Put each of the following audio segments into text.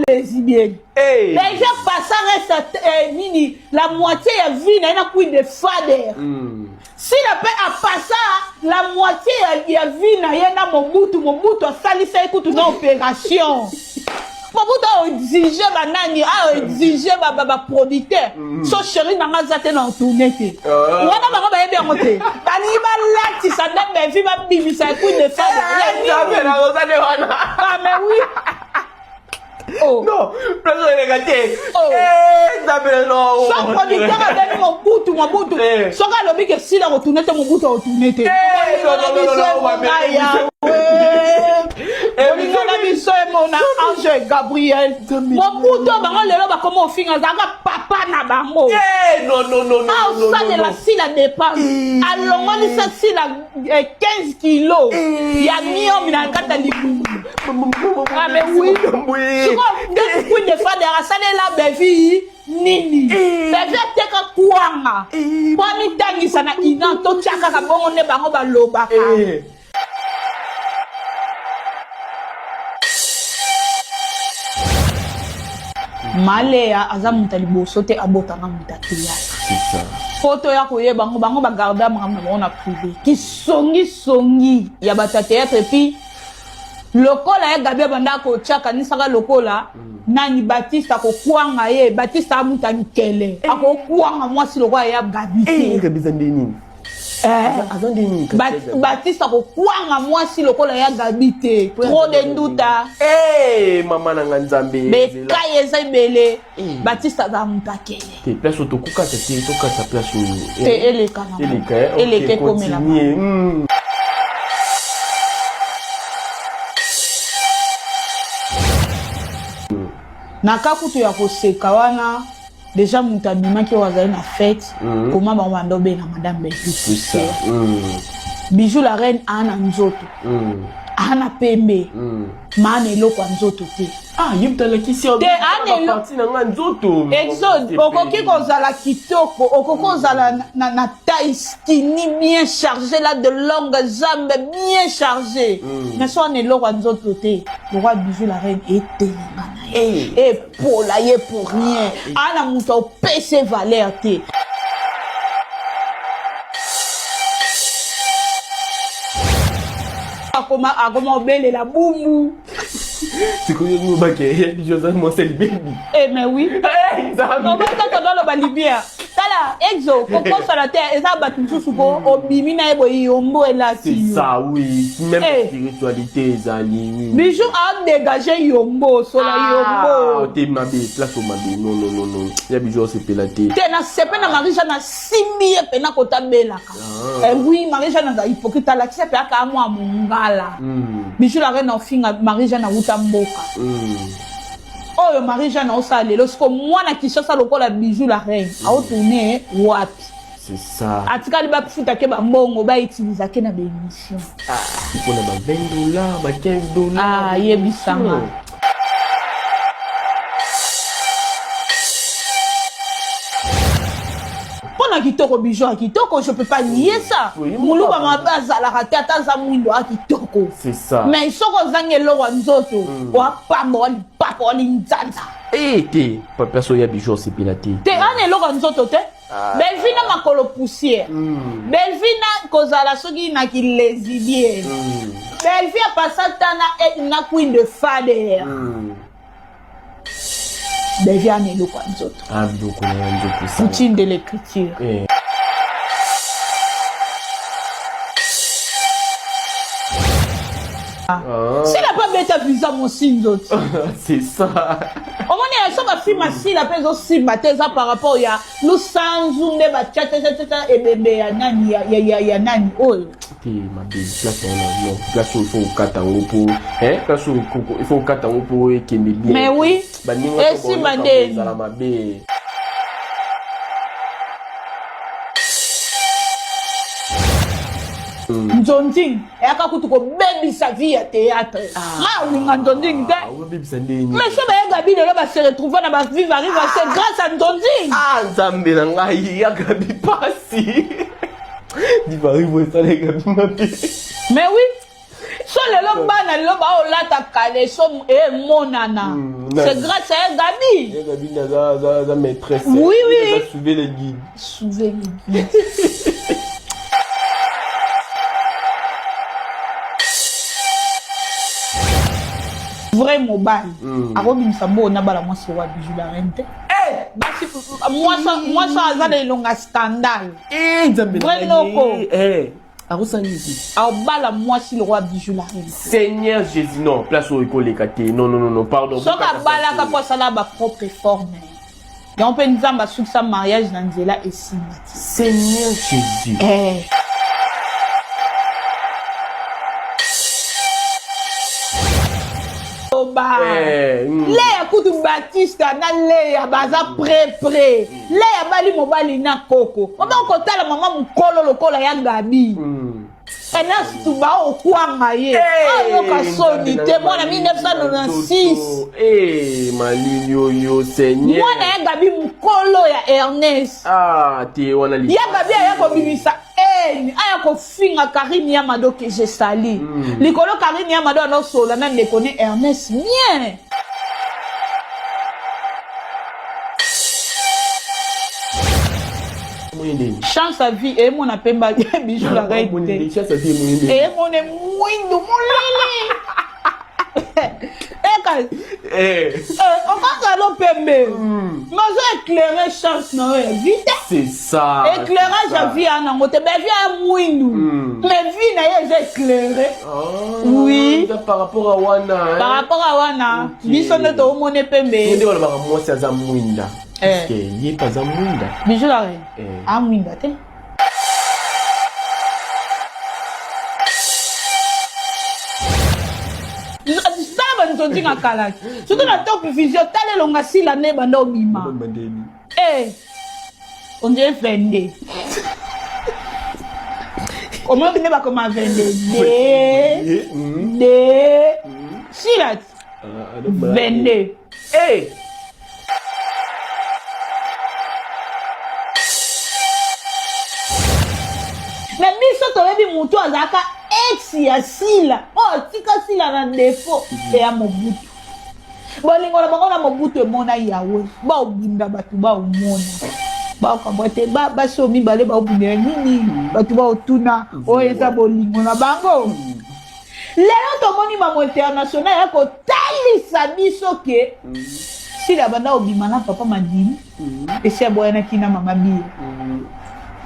lesbienne. Hey. Déjà passa reste eh, nini la moitié ya vie na ye na queen de fader. Sila pe apassa la moitié ya, ya vie na ye na Mobutu. Mobutu asalisa ye kutu na opération. Mobutu a exige banani, a exige ba ba, ba producteur. So chéri na nga aza te na tourner te. Ah. Wana bango bayebi yango te. Balingi balatisa nde Bellevue babimisa ye queen de fader. Ya nini? Nzambe na oza nde wana. Ah mais oui. Oh. Non, place oyo eleka te. Oh. Eh, Nzambe na no. So producteur abengi Mobutu, Mobutu. Eh. Soki alobi ke Sila akotourne te, Mobutu akotourne te. Eh, Bolingo na non, non, biso non, non, emona mabe. Yahweh. Eh, Bolingo na biso emona Ange Gabriel. Mobutu oyo bango lelo bakoma ofinga azalaka papa na bango. Eh, non, non, non, non, non, non, Aosalela non. Sila dépense. Alongolisa Sila eh, 15 kilos ya miomi na kati ya libumu. Ah mais oui. Sikoyo nde Queen de Fader asalela Bellevue nini? Bellevue ateka kwanga po amitangisa na Iran totya kaka bongo nde bango balobaka. Eh. Malea aza moto ya liboso te abotanga moto ya théâtre. C'est ça. Po toya koyeba yango bango bagarda makambo na bango na privé. Kisongisongi ya bato ya théâtre et puis lokola ye Gabi abanda kotia kanisaka lokola nani Baptiste akokwanga ye Baptiste amuta nkele akokwanga mwasi lokola ya Gabi Eh, te Gabi eza nde nini? Eh. Aza nde nini? Baptiste akokwanga mwasi lokola ya Gabi te trop de nduta Eh, mama na nga Nzambe. bekai eza ebele Eh. Baptiste aza moto akele Te place oyo tokokata te, tokata place oyo. te eleka na Eleka, eh? Ok, eleka ekomela continue. Na ka kutu ya koseka wana deja moto abimaki oyo azali na fete koma bango banda obenga madame Bellevue C'est ça. poussière. Bijou la reine aa na nzoto aa na pembe ma na eloko ya nzoto te. Ah, ye moto alakisi yo Te, ba ane- partie na nga nzoto. Exode, okoki kozala kitoko, okoki kozala na, na, na taille skinny bien chargé là de longues jambes bien chargé. Mais so wana eloko ya nzoto te, lokwa Bijou la reine etelenga na ye. Epola ye pour rien. Ana moto opesi ye valeur te. Akoma akoma obelela bumbu. Sikoyo yo bake Bijou aza mwasi ya libebi. Eh mais oui. Eh, Nzambe. Obaka toloba libia. Tala exo kokosana te eza bato mosusu ko obimi na ye boye yombo elati C'est yo. ça, oui. Même Eh. spiritualité ezali. Oui. Bijou a dégagé yombo sola Ah, yombo. te mabe, place au mabe. Non, non, non, non. Ya Bijou osepela te. Te na sepe na Marie Jeanne asimbi ye pena kotabelaka. Ah. Eh oui Marie Jeanne aza hypocrite alakisa pe aka mwa mongala. Bijou la reine ofinga Marie Jeanne awuta mboka. Oyo Marie Jeanne aosala lelo siko mwana Kinshasa lokola Bijou la reine aotourne wapi? C'est ça. Atikali bafutake bambongo bautilisake na baémission. Mpona ba 20 dollars, ba 15 dollars. Ah, yebisanga. Mpona kitoko Bijou ya kitoko je peux pas nier ça. Oui, Moluba moko mabe azalaka te ata aza mwindo ya kitoko. C'est ça. Mais soki ozangi eloko ya nzoto oapamba oa lipapa oa linzanza. Eh, te. Pa place oyo ya Bijou osepela te. Te ana eloko ya nzoto te. Bellevue na makolo poussière. Bellevue na kozala soki na kilesbienne. Bellevue apasa ta na, eh, na queen de fader. Bellevue ana eloko ya nzoto. Ah, biloko na ya nzoto esala. Poutine de l'écriture. Eh. Ah. Sila mpe abeta visa mosinzo ti. C'est ça. Omoni so bafilme asila mpe ezosimba te eza par rapport ya lusanzu nde batiatiatiatia ebembe ya nani ya, ya, ya, ya nani oyo. Te mabe place wana non place oyo il faut okata yango po eh place oyo il faut okata yango po ekende bien. Mais oui. Baninga to Esimba baoyoka nde. boye ezala mabe. Nzonzing eyaka kutu kobebisa vie ya théâtre. Nga olinga nzonzing te. Ah, obebisa ndenge. Mais so bayega bi lelo ba se retrouver na ba viva riva c'est grâce à nzonzing. Ah, Nzambe na ngai ya Gabi pasi. Viva riva esalaka bi mabe. Mais oui. So lelo bana lelo baolata kaleso emonana. C'est grâce à Gabi. Ya Gabi aza maîtresse. Oui, oui. Souvez les guides. Souvez les guides. Vrai mobali akobimisa mbongo na bala mwasi wa Bijou la Reine te. Basi mwasi aza na elonga scandale. Nzambe na Vrai ngai. noko. Akosangisi Aobala mwasi lokola Bijou la Reine. Seigneur Jésus, non, place oyo ekoleka te. Non, non, non, non, pardon. Soki abalaka mpo asala bapropre forme yango mpe Nzambe asukisa mariage na nzela esimba te. Seigneur Jésus. Oba. Eh. Leya kutu Batiste na Leya baza près près. Leya bali mobali na koko. Oba kotala mama mokolo lokola ya Gabi. Ernest tuba okwanga ye. Ayoka soni te mwana 1996. Eh, malili oyo, Seigneur. Mwana ya Gabi mokolo ya Ernest. Ah, te wana li. Ya Gabi aya kobimisa haine, aya kofinga Karine ya Mado que je sali. Likolo Karine ya Mado anosola na ndeko ne Ernest bien. Mwende. Chance à vie emona pemba Bijou la Reine Mwende, te. chance à vie mwende. Emone mwindu molili. Eka okaka lo pembe. Mais ozo éclairer chance na yo ya vie te. C'est ça. Éclairage ya vie ya nango te, mais vie ya mwindu. Mais vie na ye eza éclairé. Ah, Oui. eza par rapport à wana. Hein? Par rapport à wana, Ok. biso nde toomone pembe. Nde balobaka mwasi aza mwinda. Parce que ye mpe aza mwinda. Bijou la Reine. Amwinda te. Tala banzonzinga kala. Surtout na Top Vision, tala elonga sila nde banda obima. Bandeni. Eh, on dirait 22. Comment nde bakoma 22? D, D, sila 22. Eh! Mais biso toyebi motu azalaka ex ya Sila oyo atika Sila na défaut ya Mobutu. Bolingo na bango na Mobutu emona yawe, baobunda bato baomona baokambwa te, basi oyo mibale baobundela nini, bato baotuna oyo eza bolingo na bango. Lelo tomoni mamo international ya kotalisa biso ke Sila banda obima na papa Madini, esi aboyanaki na mama Biya.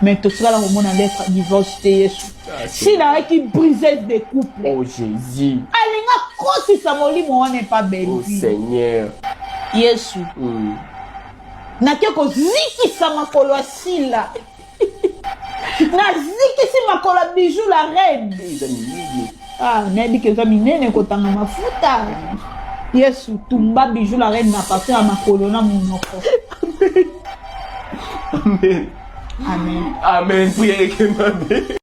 Mais totikala komona lettre ya divorce te. Yesu, Sila ayaki briseuse de couple. Oh Jésus. Alinga kosisa molimo wana epa Oh Bellevue. Seigneur. Yesu, nake kozikisa makolo ya Sila, nazikisi makolo ya Bijou la Reine. Eza minene. Ah, nayebi ke eza minene kotanga mafuta. Yesu, tumba Bijou la Reine na partir ya makolo na monoko. Amen. Amen. Amen. Prière ekemabe.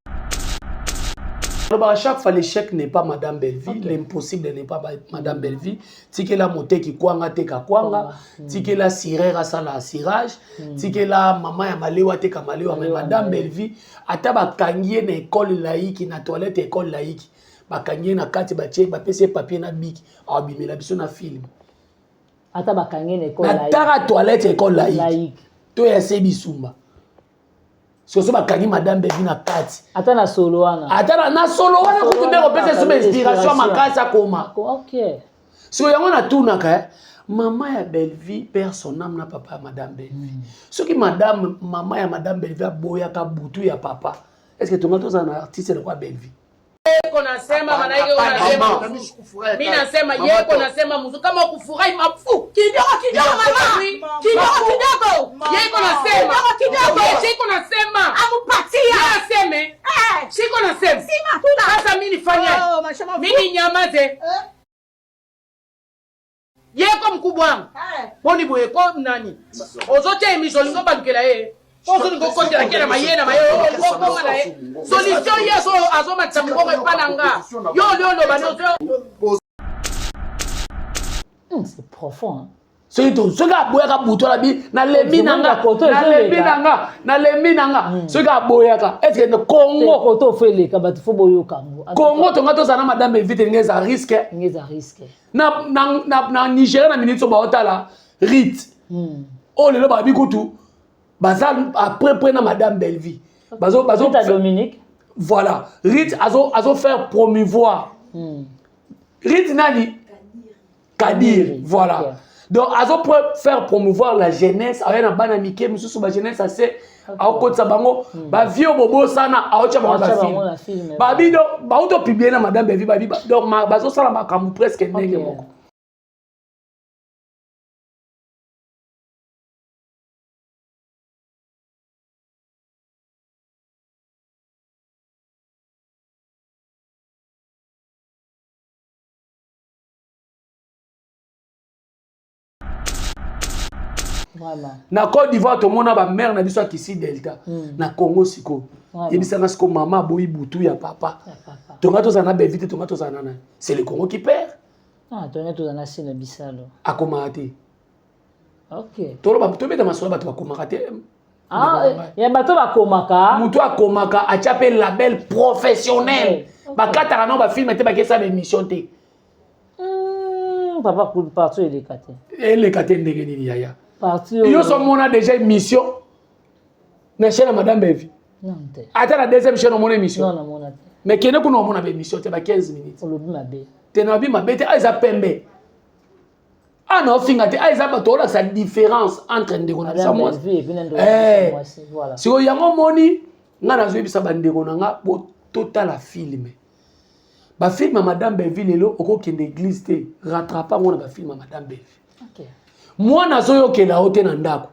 Alors, à chaque fois, l'échec n'est pas Madame Bellevie, l'impossible n'est pas Madame Bellevie. Tikela moteki kwanga teka kwanga, tikela sirer asala cirage, tikela mama ya malewa teka malewa, mais Madame Bellevie, ata bakangi ye na école laïque, na toilette école laïque, bakangi ye na kati batie, bapesi ye papier na bic, abimela biso na film. Ata bakangi na école Na laïque. tara toilette école laïque. Laïque. To ya se bisumba. Soso bakangi Madame Bellevie na kati. Ata na solo wana. Ata na solo wana Solo kutu nde wana kopesa kaka so inspiration inspiration. makasi akoma. Ok. Siko yango natunaka, mama ya Bellevie, père son âme, na papa ya Madame Bellevie, soki madame, mama ya Madame Bellevie aboyaka butu ya papa, est ce que tonga tozala na artiste lokola Bellevie? Yeko nasema maana yake unasema mimi nasema yeko nasema mzu kama ukufurahi mafu Kidogo kidogo mama, kidogo kidogo. Yeko nasema Kidogo kidogo. Yeko nasema Amupatia. Yeye aseme siko nasema Sima tuna. Sasa mimi nifanye Oh, mashama. mimi nyamaze yeko mkubwa wangu boni boye ko nani ozotia émission olingo balukela ye ozolinga okotela ke na maye na maye okoma na ye solution ye azomatisa mongongo epa na nga yo oli oloba ni ozo C'est profond, hein. Soki to soki aboyaka butu alabi nalembi na nga, nalembi na nga, nalembi na nga. Soki aboyaka, est ce que Congo koto fo eleka bato fo boyoka yango. Congo tonga tozala na madame Evite ndenge eza risque. Ndenge eza risque. Na Nigeria na minute so baotala rite. Oyo lelo babi kutu baza après près na madame Bellevue. Bazo bazo Rita Dominique. Voilà, Rite azo faire promouvoir. Rite nani? Kadir, voilà. Okay. Donc azo faire promouvoir la jeunesse, aya na bana mike mususu ba jeunesse assez akotisa bango ba vieux bobosana aotya bango ba film. Babi donc ba auto publier na madame Bellevue babi donc bazo sala makambo presque ndenge moko. Na Côte d'Ivoire tomona ba mère na biso ya Kisi Delta. Na Congo siko yebisanga siko mama aboyi butu ya papa. Tonga tozala na Bellevue te, tonga tozala na nani? C'est le Congo qui perd. Ah, tonga tozala na Sina Bisalo. Akomaka te. Ok. Toloba tobeta masolo bato bakomaka te. Ah, ya bato bakomaka. Moto akomaka atia mpe label professionnel. Bakataka nao bafilme te, bakesa ba émission te. Papa, partout eleka te. Eleka te ndenge nini yaya? Partout. Yo so mona déjà émission na chaîne ya madame Bellevue. Non te. Ata na deuxième chaîne omona émission. Non, namona te. Mais kende kuna omona ba émission te ba 15 minutes. Olobi mabe. Te na bi mabe te, eza pembe. Ah non, finga te, eza bato olakisa différence entre ndeko na biso mwasi. Voilà. Sikoyo yango moni nga nazoyebisa bandeko na nga bo totala film. Ba film ya madame Bellevue lelo okokende église te, rattrape yango na ba film ya madame Bellevue. Okay. Mwana azoyokela yo te na ndako.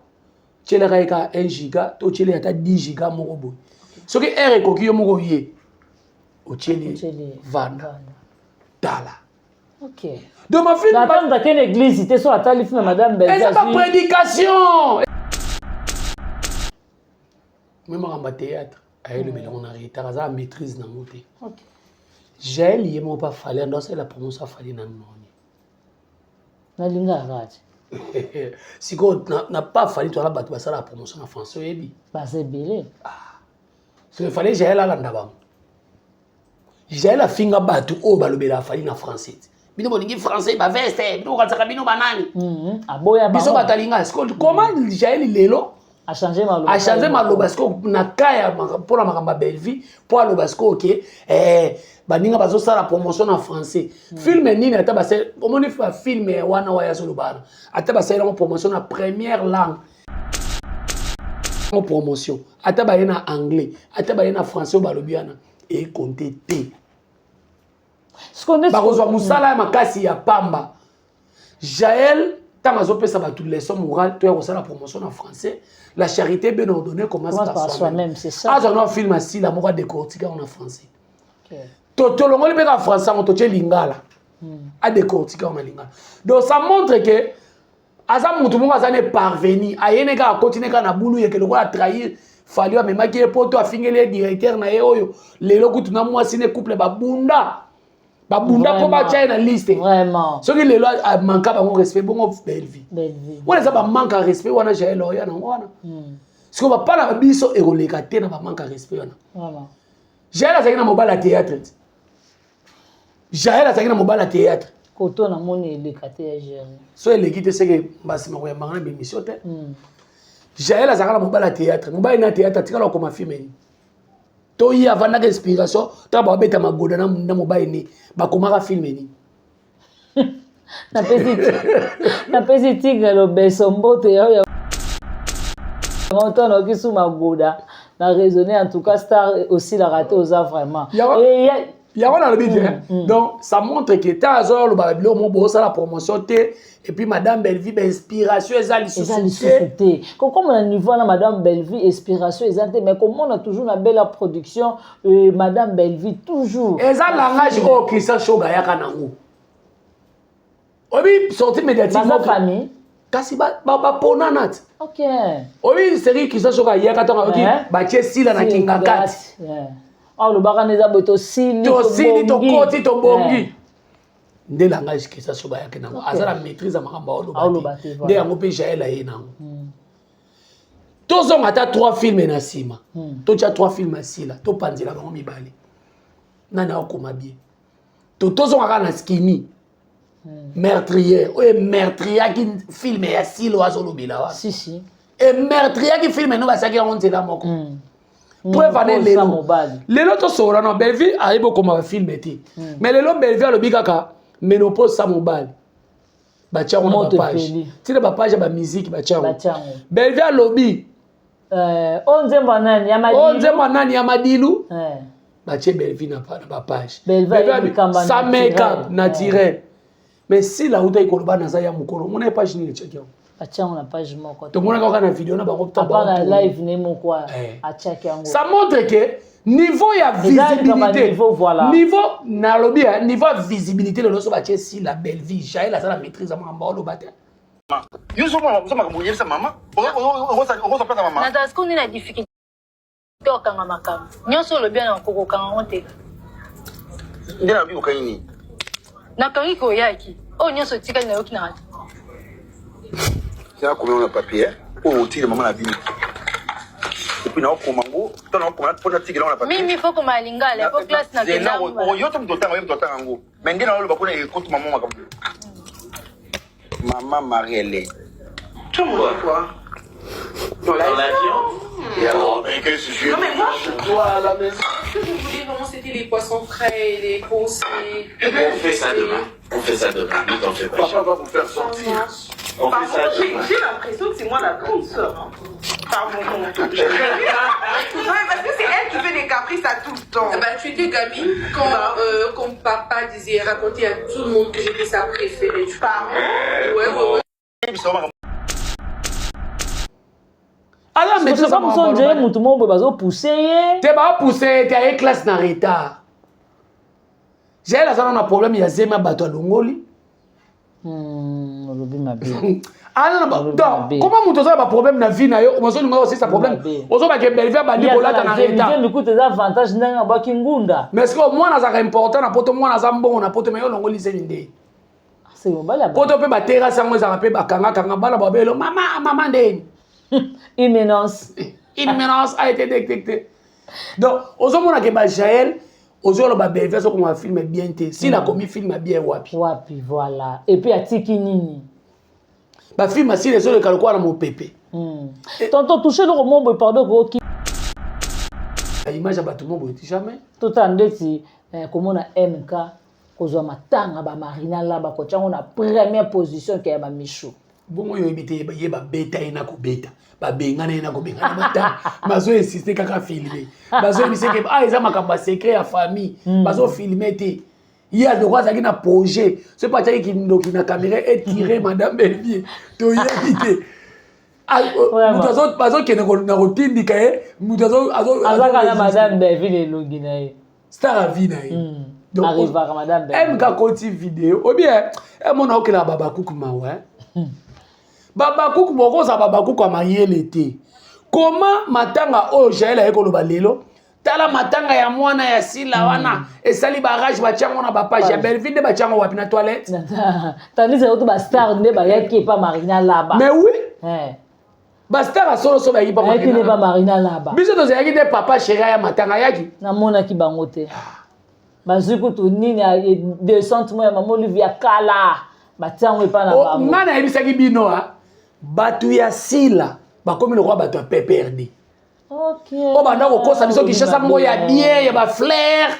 Tielaka ye kaka 1 giga to tiele ata 10 giga moko boye. Soki heure ekoki yo moko ye otieli vanda tala. Ok. Donc ma fille na tango akende église te so atali film madame Bellevue. Eza ba prédication. Mais makambo ya théâtre ayelobela ngo na retard, aza na maîtrise nango te. Ok. Jael ye moko pa fallait ando asala promotion afali na noni. Nalingaka kaka te. Sikoyo na pa fali toala bato basalaka promotion na français oyebi. Baza ebele. Ah. Soki fallait Jael alanda bango. Jael afinga bato oyo balobelaka fali na français. Bino bolingi français ba veste, bino bokanisaka bino banani. Aboya bango. Biso bato alinga. Sikoyo comment Jael lelo a changé maloba. A changé maloba sikoyo na cas ya mpona makambo ya Bellevue mpo aloba sikoyo ke baninga bazosala promotion na français. Film nini ata basali omoni ba film wana waya azoloba wana ata basali yango promotion na première langue. Promotion ata baye na anglais ata baye na français oyo balobi wana ekonte te. Bakozwa mosala ya makasi ya pamba. Jael ntango azopesa bato leçon morale to ya kosala promotion na français, la charité bien ordonnée commence par soi-même. Azwa na film asila moko adécortique yango na français. Tolongoli mpe kaka français yango totie lingala. Adécortique yango na lingala. Donc ça montre que aza mutu moko aza ne parvenu, ayene kaka akoti ne kaka na bulu yeke lokola trahir Fally amemaki ye poto afingeli ye directeur na ye oyo lelo kutu na mwasi ne couple babunda. Babunda po batia ye na liste. Vraiment. Soki lelo amanka bango respect bongo Bellevue. Bellevue. Wana eza ba manque ya respect wana Jael oya nango wana. Sikoyo bapala na biso ekoleka te na ba manque ya respect wana. Vraiment. Jael azalaki na mobali ya théâtre. Jael azalaki na mobali ya théâtre. Koto na moni eleka te ya Jerry. So eleki te seke mbasi makoyambanga na bémission te. Jael azalaka na mobali ya théâtre. Mobali na théâtre atikala kokoma film nini. To ye avandaka inspiration ntango babeta magoda na mobali ni bakomaka film nini. Napesi tigre lobeso mbote ya oyo moto nayoki su magoda na raisonner en tout cas star osilaka te oza vraiment. Yango nalobi te. Donc ça montre que ntango azoloba biloko moko bosala promotion te et puis madame Bellevue ba inspiration eza lisusu te. Komona niveau na madame Bellevue inspiration eza te, mais komona toujours na belle production madame Bellevue toujours. Eza langage oyo Christian Shoga ayaka nango. Obi sortie médiatique baza famille kasi bapona nati. Ok. Obi série Christian Shoga ayaka ntango ayoki batie sila na Kingakati. Olobaka nde eza boye tosili tosili tokoti tobongi. Nde langage Christian Soba ayaki nango, aza na maîtrise ya makambo aoloba te. Nde yango mpe Jael aye nango. Tozonga ata trois films na nsima, totya trois films asila, topanzela bango mibale, nani akokoma bien? To tozonga kaka na skini meurtrière oyo emeurtriaki film ya silo azolobela wana. Si si. Emeurtriaki film no, basalaki yango nzela moko. Preuve ane lelo, lelo tosolola na Bellevue, ayebi okoma bafilm te, mais lelo Bellevue alobi kaka ménopause sa mobali, batia yango na bapage, ntina bapage ya bamusique batia yango. Bellevue alobi oyo nzembo nani ya Madilu, oyo nzembo nani ya Madilu, batie Bellevue na bapage sa make-up naturel. Mais sila autaki koloba naza ya mokolo, omona ye page nini etiaki yango? Atia yango na page moko. Tomonaka kaka na video na bango. Na live ne moko atiaki yango. Ça montre que niveau ya visibilité, niveau nalobi, niveau ya visibilité lelo so batie Sila, Bellevue, Jael aza na maîtrise ya makambo aoloba te. Yo ozo makambo oyebisa mama, okoza place mama. Nazala sikoyo nde na difficulté okanga makambo nyonso olobi wana, kokokanga yango te. Nde nalobi okangi nini? Nakangi koyaki oyo nyonso etikali nayoki nanga te. Nakomi na papier oyo otili mama na bino, et puis naokoma ngo to naokoma mpo natikela ngo na papier. Mimi, faut koma lingala po classe na yo te, moto otanga, yo moto otanga yango, mais nde naoloba kuna ekotuma mo makambo mama Marie-Hélène. Tu vois quoi? Dans l'avion. Oh, mais qu'est-ce que Non, mais moi, Toi à la maison. ce que je voulais vraiment, c'était les poissons frais, les conseils. On fait ça demain. On fait ça demain. Ne t'en fais pas. Papa va vous faire sortir. On Par fait ça contre, j'ai demain. j'ai l'impression que c'est moi la grande sœur, hein. Par moment. Non, mais parce que c'est elle qui fait des caprices à tout le temps. Bah, tu étais gamine quand papa disait, racontait à tout le monde que j'étais sa préférée. Tu Par Ouais. Aza maîtrise ya moso makambo ndire aloba. motu moko boye bazopousse ye. Te, bapousse ye te, aye classe na retard. Jael aza na problème ya zemi ya bato alongoli. Olobi mabe. Aza na Olobi donc mabe. comment moto oza na baproblème na vie na yo, ozolinga osisa problème, Mabe. ozobake Bellevue abandi kolata na retard. Zemi kutu eza avantage ndenge abwaki ngunda. Mais ce que mwana azalaka important na poto, mwana aza mbongo na poto, mais yo olongoli zemi nde. Se mobali poto mpe baterrasse yango ezalaka mpe bakangakanga bana babelo mama mama ndeni. Imminence. Une menace a été détectée. Donc ozomona ke bajael ozoloba Bellevue azokoma film bien te, s'il akomi film bien wapi? Wapi, voilà. Et puis atiki nini? Bafilm asili ezoleka lokola na mopepe. Tonton, touche eloko mo boye, pardon, koki. Image ya bato mo boye ti jamais. Totala ndeti komona MK kozwa matanga bamarina la bakotia yango na première position ke ya bamichu. Bongo oyo oyebi te, ye babeta ye na kobeta, babengana ye na kobengana, matanga bazoinsiste kaka filme, bazoyebisa ke ah, eza makambo ya secret ya famille, bazofilme te. Ye aloko azalaki na projet soki atiaki kindoki na caméra etire madame Bellevue, toyebi te. Moto bazokende na kotindika ye, moto azaka na madame Bellevue elongi na ye. Star ya vie na ye. Donc, arrivaka madame Bellevue. MK koti video obien emona okelaka babakuku mawa, eh? Babakuku bokozala babakuku ya mayele te. Koma matanga oyo Jael aye koloba lelo, tala matanga ya mwana ya Sila wana esali barage, batiango na bapage ya Bellevue nde batiango wapi? Na toilette. Tandis que bastar nde bayaki epa Marina Laba. Mais oui, bastar asoloso bayaki pa Bayaki nde pa Marina Laba. Biso tozalaki nde papa chéri aya matanga ayaki. Namonaki bango te, bazwi kutu nini ya descente mo ya mama Olive ya kala, batia yango epa na bango. Nga nayebisaki bino a bato ya Sila bakomi lokola bato ya PPRD oyo banda kokosa biso Kinshasa moko ya bien ya bafleur.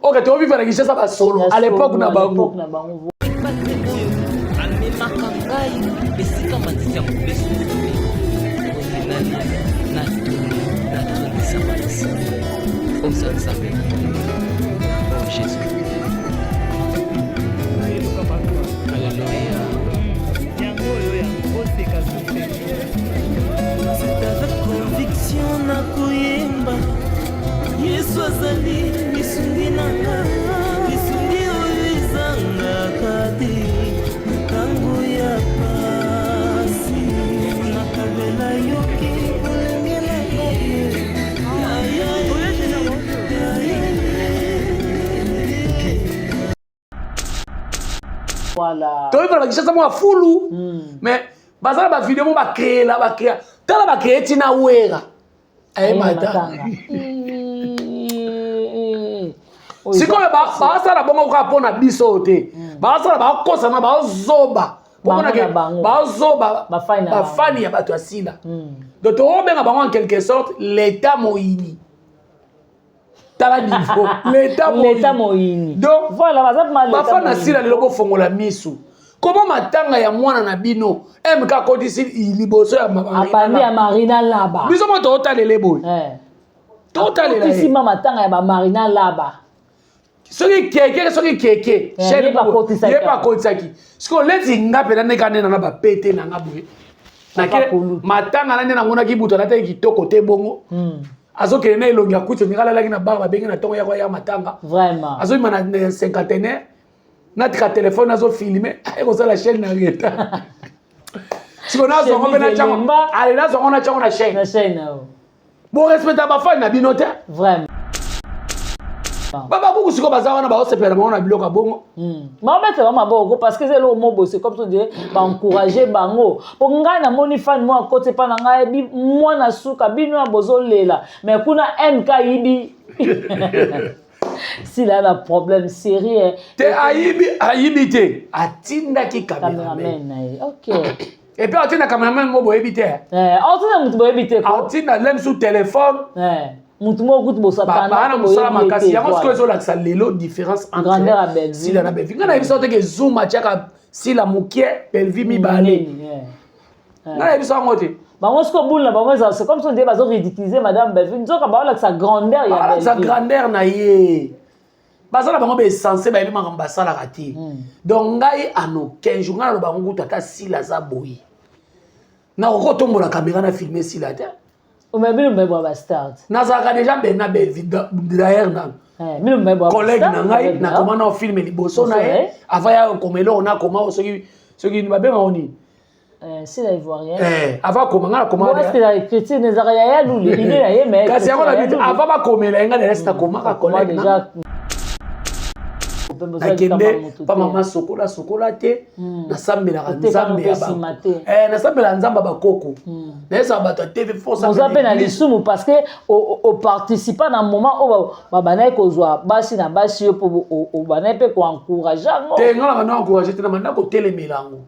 Ok, tovivre na Kinshasa basolo à l'époque na bango. Na bango. Amemaka ngai esika matiti ya mobesu, ongenani natondisama na nsima oza Nzambe na ngai, oh Jésus, alleluya. C'est avec conviction nakoyemba Yesu azali lisungi na nga, lisungi oyo ezangaka te na ntango ya pasi. Nakabela yoki bolenge na ngai. Toyebana bakinshasa mwa fulu. Mais baza na bavideo mo bacréela, bacréa, tala, bacréé ntina Wera aye matanga. Sikoyo baasala bongo kaka mpo na biso oyo te. Baasala, bakosana, baozoba, baozoba bafani ya bato ya Sila. Donc tokobenga bango en quelque sorte l'état moyini. Tala niveau l'état moyini. Donc voilà, baza bafani na Sila lelo, bofongola misu. Koma matanga ya mwana na bino, MK akotisi liboso ya abandi ya Marina Laba. Biso mo tootalela boye, totalela. Akotisi matanga ya bamarina Laba. Soki keke, soki keke ye bakotisaki. Sikoyo leti nga mpena ndeka nde nanga bapete nanga boye, matanga na nde namonaki butu alataki kitoko te bongo. Azokende na elongi akuti oninga alalaki na bar, babenge na ntongo yako ya matanga. Azobima na cinquantenaire, natika telefone, azofilme, aye chaîne na retard. Sikoyo nazwango mpe natyango, ale nazwango, natyango na chaîne. Borespecta bafani na bino te. Babakuku sikoyo baza wana, baosepela bango na biloko ya bongo. Baobetela bango maboko parce que eza eloko mo boye, c'est comme so de baencourage bango. Mpo ngai namoni fan moko akoti epa na ngai, yebi mwana suka bino ya bozolela, mais kuna MK ayibi Sila na problème sérieux. Te, ayibi, ayibi te, atindaki cameraman na ye, ok. Et puis atinda cameraman mo boyebi te. Atinda motu boyebi te. Atinda lem sous téléphone. Motu moko kutu bosatana na mosala makasi. Yango sikoyo ezolakisa lelo différence entre Sila na Belvi. Ngai nayebi so teke Zoom atiaka Sila mokie, Belvi mibale. Ngai nayebi so yango te. Bango sikoyo bule na bango ezala, c'est comme si nde bazo ridiculiser madame Belvi, nzoka baolakisa grandeur ya Baolakisa grandeur na ye. Baza na bango baessence, bayebi makambo basalaka te. Donc ngai ano 15 jours, ngai naloba yango kutu, ata Sila aza boye, nakoki kotombola caméra na filme Sila te. Bino mbe bastart. Nazalaka déjà bena Belvi d'ailleurs nano collègue na ngai, nakoma na filme liboso na ye avant ya koma eloko nakoma. Soki babengako nini? Sila ivoirien. Avant koma, ngai nakoma. Chrétien ezalaka yaya lulu, idée na ye, mais Kasi yango na bito, avant bakomela ye, ngai na reste nakomaka collègue. Nakende pa mama, sokola sokola te, nasambelaka Nzambe, nasambelaka Nzambe ya bakoko, nayesaka bato ya TV. Oza mpe na lisumu parce que oparticipa na moment oyo babandaki kozwa basi na basi, yo mpo obandaki mpe koencourage yango. Te, nga na banda encourage te, na banda kotelemela yango,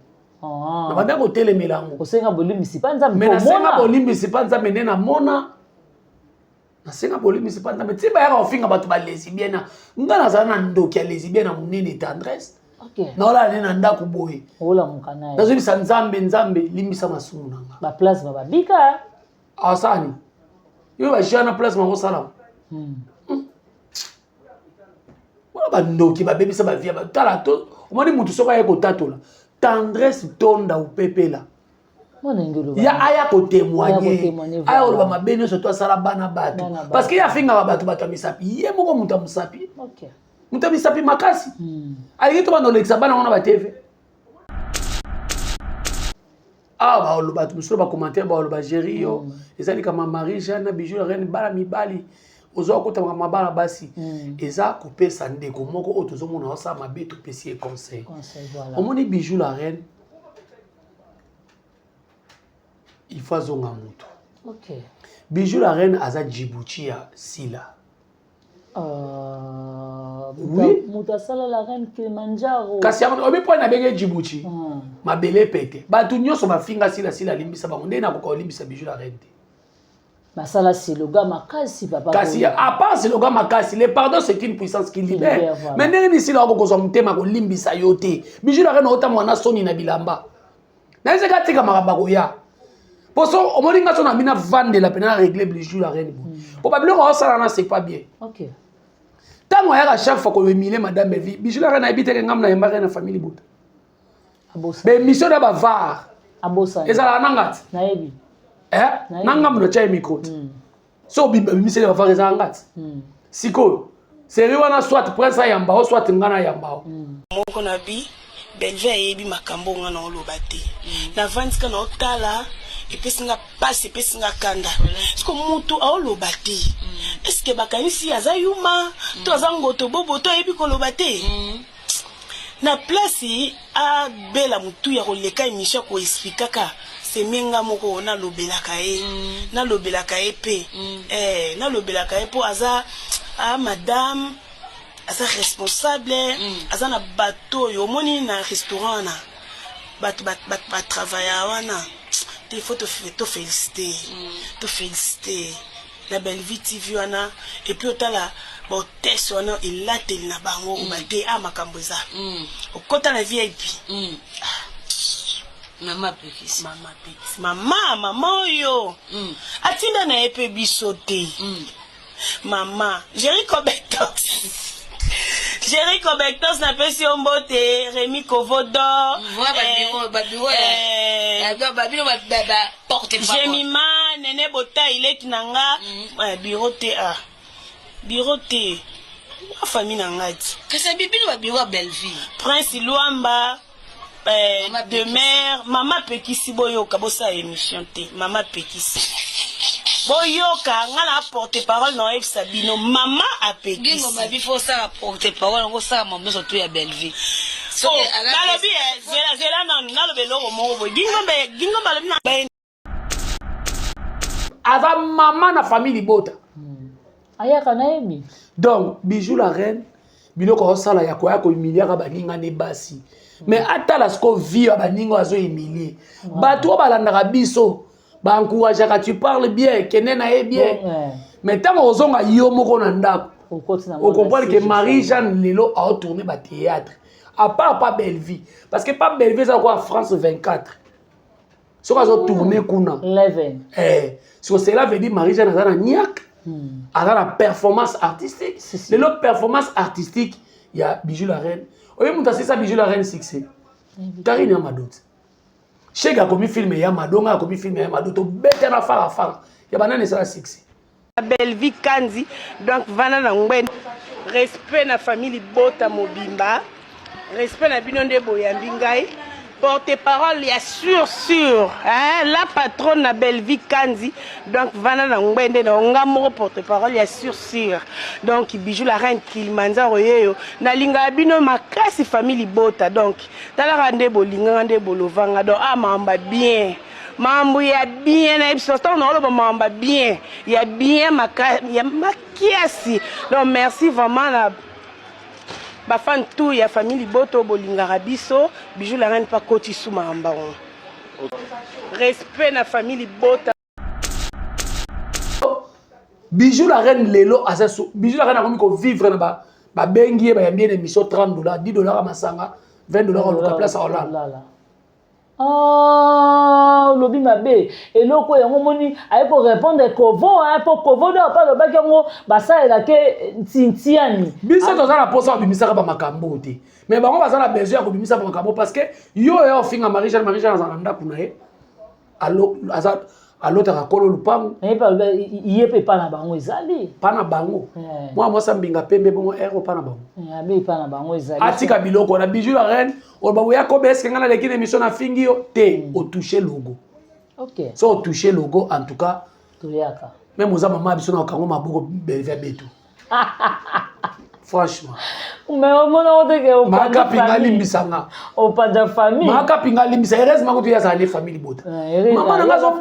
na banda kotelemela yango. Osenga bolimbisi mpa Nzambe. Mais nasenga bolimbisi mpa Nzambe nde namona, nasenga bolimbisi mpa Nzambe. Ti bayaka kofinga bato balesbienne, nga nazala na ndoki ya lesbienne ya monene, Tendresse. Naolala nde na ndako boye, nazobisa Nzambe: "Nzambe, limbisa masumu na nga." Baplace bababika. Asani yo bajia na place bango wana, bandoki babebisa bavia. Tala, omoni mutu soki aye kotatola, Tendresse tonda upepela ya aya kotémoigne, aya koloba mabe nyonso to asala bana bato, parce que ye afingaka bato, bato ya misapi, ye moko moto ya mosapi, moto ya misapi makasi. Alingi to banda olekisa bana wana batv awa, baoloba bato mosusu bacommentaire, baoloba géri yo eza likama Marie Jeanne na Bijou la Reine, bana mibali ozwa kota makambo mabala basi. Eza kopesa ndeko moko oyo tozomona osala mabe, topesi ye conseil. Omoni Bijou la Reine, il faut azonga motu. Bijou la Reine aza Djibouti ya Sila. Oui, moto asala la Reine Kilimanjaro. Kasi yango obi mpo nabenge Djibouti, mabele pete. Bato nyonso bafinga Sila, Sila alimbisa bango. Nde nakoka olimbisa Bijou la Reine te. Basala siloga makasi, papa. Kasi à part siloga makasi, le pardon, c'est une puissance qui libère. Mais ndenge nini Sila akokozwa motema kolimbisa yo te? Bijou la Reine otambola na soni na bilamba nayeseka, atika makambo akoya. Po so omoni nga so na bino avandela mpena na régler Bijou la Reine boye, po babiloko aosala na c'est pas bien. Ntango ayaka chaque fois koemile madame Belvi, Bijou la Reine ayebi teke ngambo nayembaka na famille libota, baémission na bavar ezalaka nanga ti na ngambo na tia ye micro te. So obimiseli bavar, ezalaka nga ti. Sikoyo série wana, soit Prince ayamba o, soit nga na ayamba o. Moko na bi Belve ayebi makambo nga na oloba te. Navandi ka na otala, epesi nga pasi, epesi nga kanda. Siko mutu aoloba te, est-ce bakanisi aza yuma to aza ngoto bobo to ayebi koloba te? Na place abela motu ya koleka émission ya koexplikaka semie, nga moko nalobelaka ye, nalobelaka ye mpe, eh, nalobelaka ye mpo aza a madame, aza responsable, aza na bato oyo omoni na restaurant wana, bato batravailla wana te. Il faut tofélicité, tofélicité na Bellevue TV wana. Et puis otala bahôtesse wana, elateli na bango oba te. A makambo eza okota na VIP. Mama apekisi. Mama apekisi, mama, mama oyo atinda na ye mpe biso te. Mama Jerico Betos, Jerico Betos, napesi yo mbote. Remi Kovodor, babino porte. Jemima Nene Botai, leki na nga. Bureau te, a bureau te, wa famille na ngai ti. Kasi bino babiro ya Belleville. Prince Luamba, de mer. Mama apekisi, boyoka, bosala émission te. Mama apekisi, boyoka nga na porte parole na oyebisa bino, mama apekisi. Bingo babi fo osala porte parole yango, osala mambo nyonso to ya Belleville. Oh, nalobi zela, zela nanu, naloba eloko moko boye. Gingombe, Gingombe alobi na Aza mama na famille libota. Ayaka, nayebi. Donc Bijou la reine, biloko azosala ya koya kohumiliaka baninga ne basi, mais atala siko vie ya baninga oyo azohumilie. Bato oyo balandaka biso, baencourageaka, tu parles bien, kende na ye bien, mais ntango ozonga yo moko na ndako, ocomprendre que Marie Jeanne lelo aotourne bathéâtre à part pa Bellevie, parce que pa Bellevie eza lokola France 24. Soki azotourne kuna, siko cela veut dire Marie Jeanne aza na niak, aza na performance artistique. Lelo performance artistique ya Bijou la reine, oyo moto asisa Bijou la reine succès, Karine ya Madoti. Shege akomi film ya Mado, ngai akomi film ya Mado, tobeta na farafara ya banani, esala succès. Bellevue Kandi, donc vanda na ngwende. Respect na famille libota mobimba, respect na bino nde boyambi ngai porte parole ya sûr sûr, hein, la patronne na Bellevue Kandi. Donc vanda na ngwende na nga moko porte parole ya sûr sûr. Donc Bijou la reine Kilimanjaro yeyo, nalingaka bino makasi, famille libota. Donc talaka nde bolinganga, nde bolovanga. Donc ah, makambo bien, mambo ya bien, nayebi biso ntango naoloba mambo ya bien, ya bien ya makiasi. Donc merci vraiment na bafan tout ya famille liboto, bolingaka biso. Bijou la reine mpa koti su makambo yango. Respect na famille libota. Bijou la reine lelo aza su. Bijou la reine akomi kovivre na babengi ye, bayambi ye na émission, 30 dollars, 10 dollars ya masanga, 20 dollars, oluka place aolala. Ah, olobi mabe. Eloko yango omoni aye korépondre Kovo, mpo Kovo do apa alobaki yango, basalelake ntintiani. Biso toza na mposa babimisaka bamakambo te, mais bango baza na besoin ya kobimisa bamakambo, parce que yo oya ofinga Marie Jeanne, Marie Jeanne aza na ndako na ye, aza alotaka kolo lupangu. Ye mpe epa na bango ezali. Pa na bango, mwana mwasi ambinga pembe bongo ero pa na bango. Abe epa na bango ezali. Atika biloko na Bijou la reine. Oloba boya kobe, eske ngai naleki na émission nafingi yo te? Otouche logo. So otouche logo, en tout cas toyaka. Même oza mama biso na okango maboko, Bellevue betu, franchement. Mais omona o teke. Makapinga alimbisanga. Opanza famille. Makapinga alimbisa. Heureusement kutu ye azala ne famille libota. Mama na nga.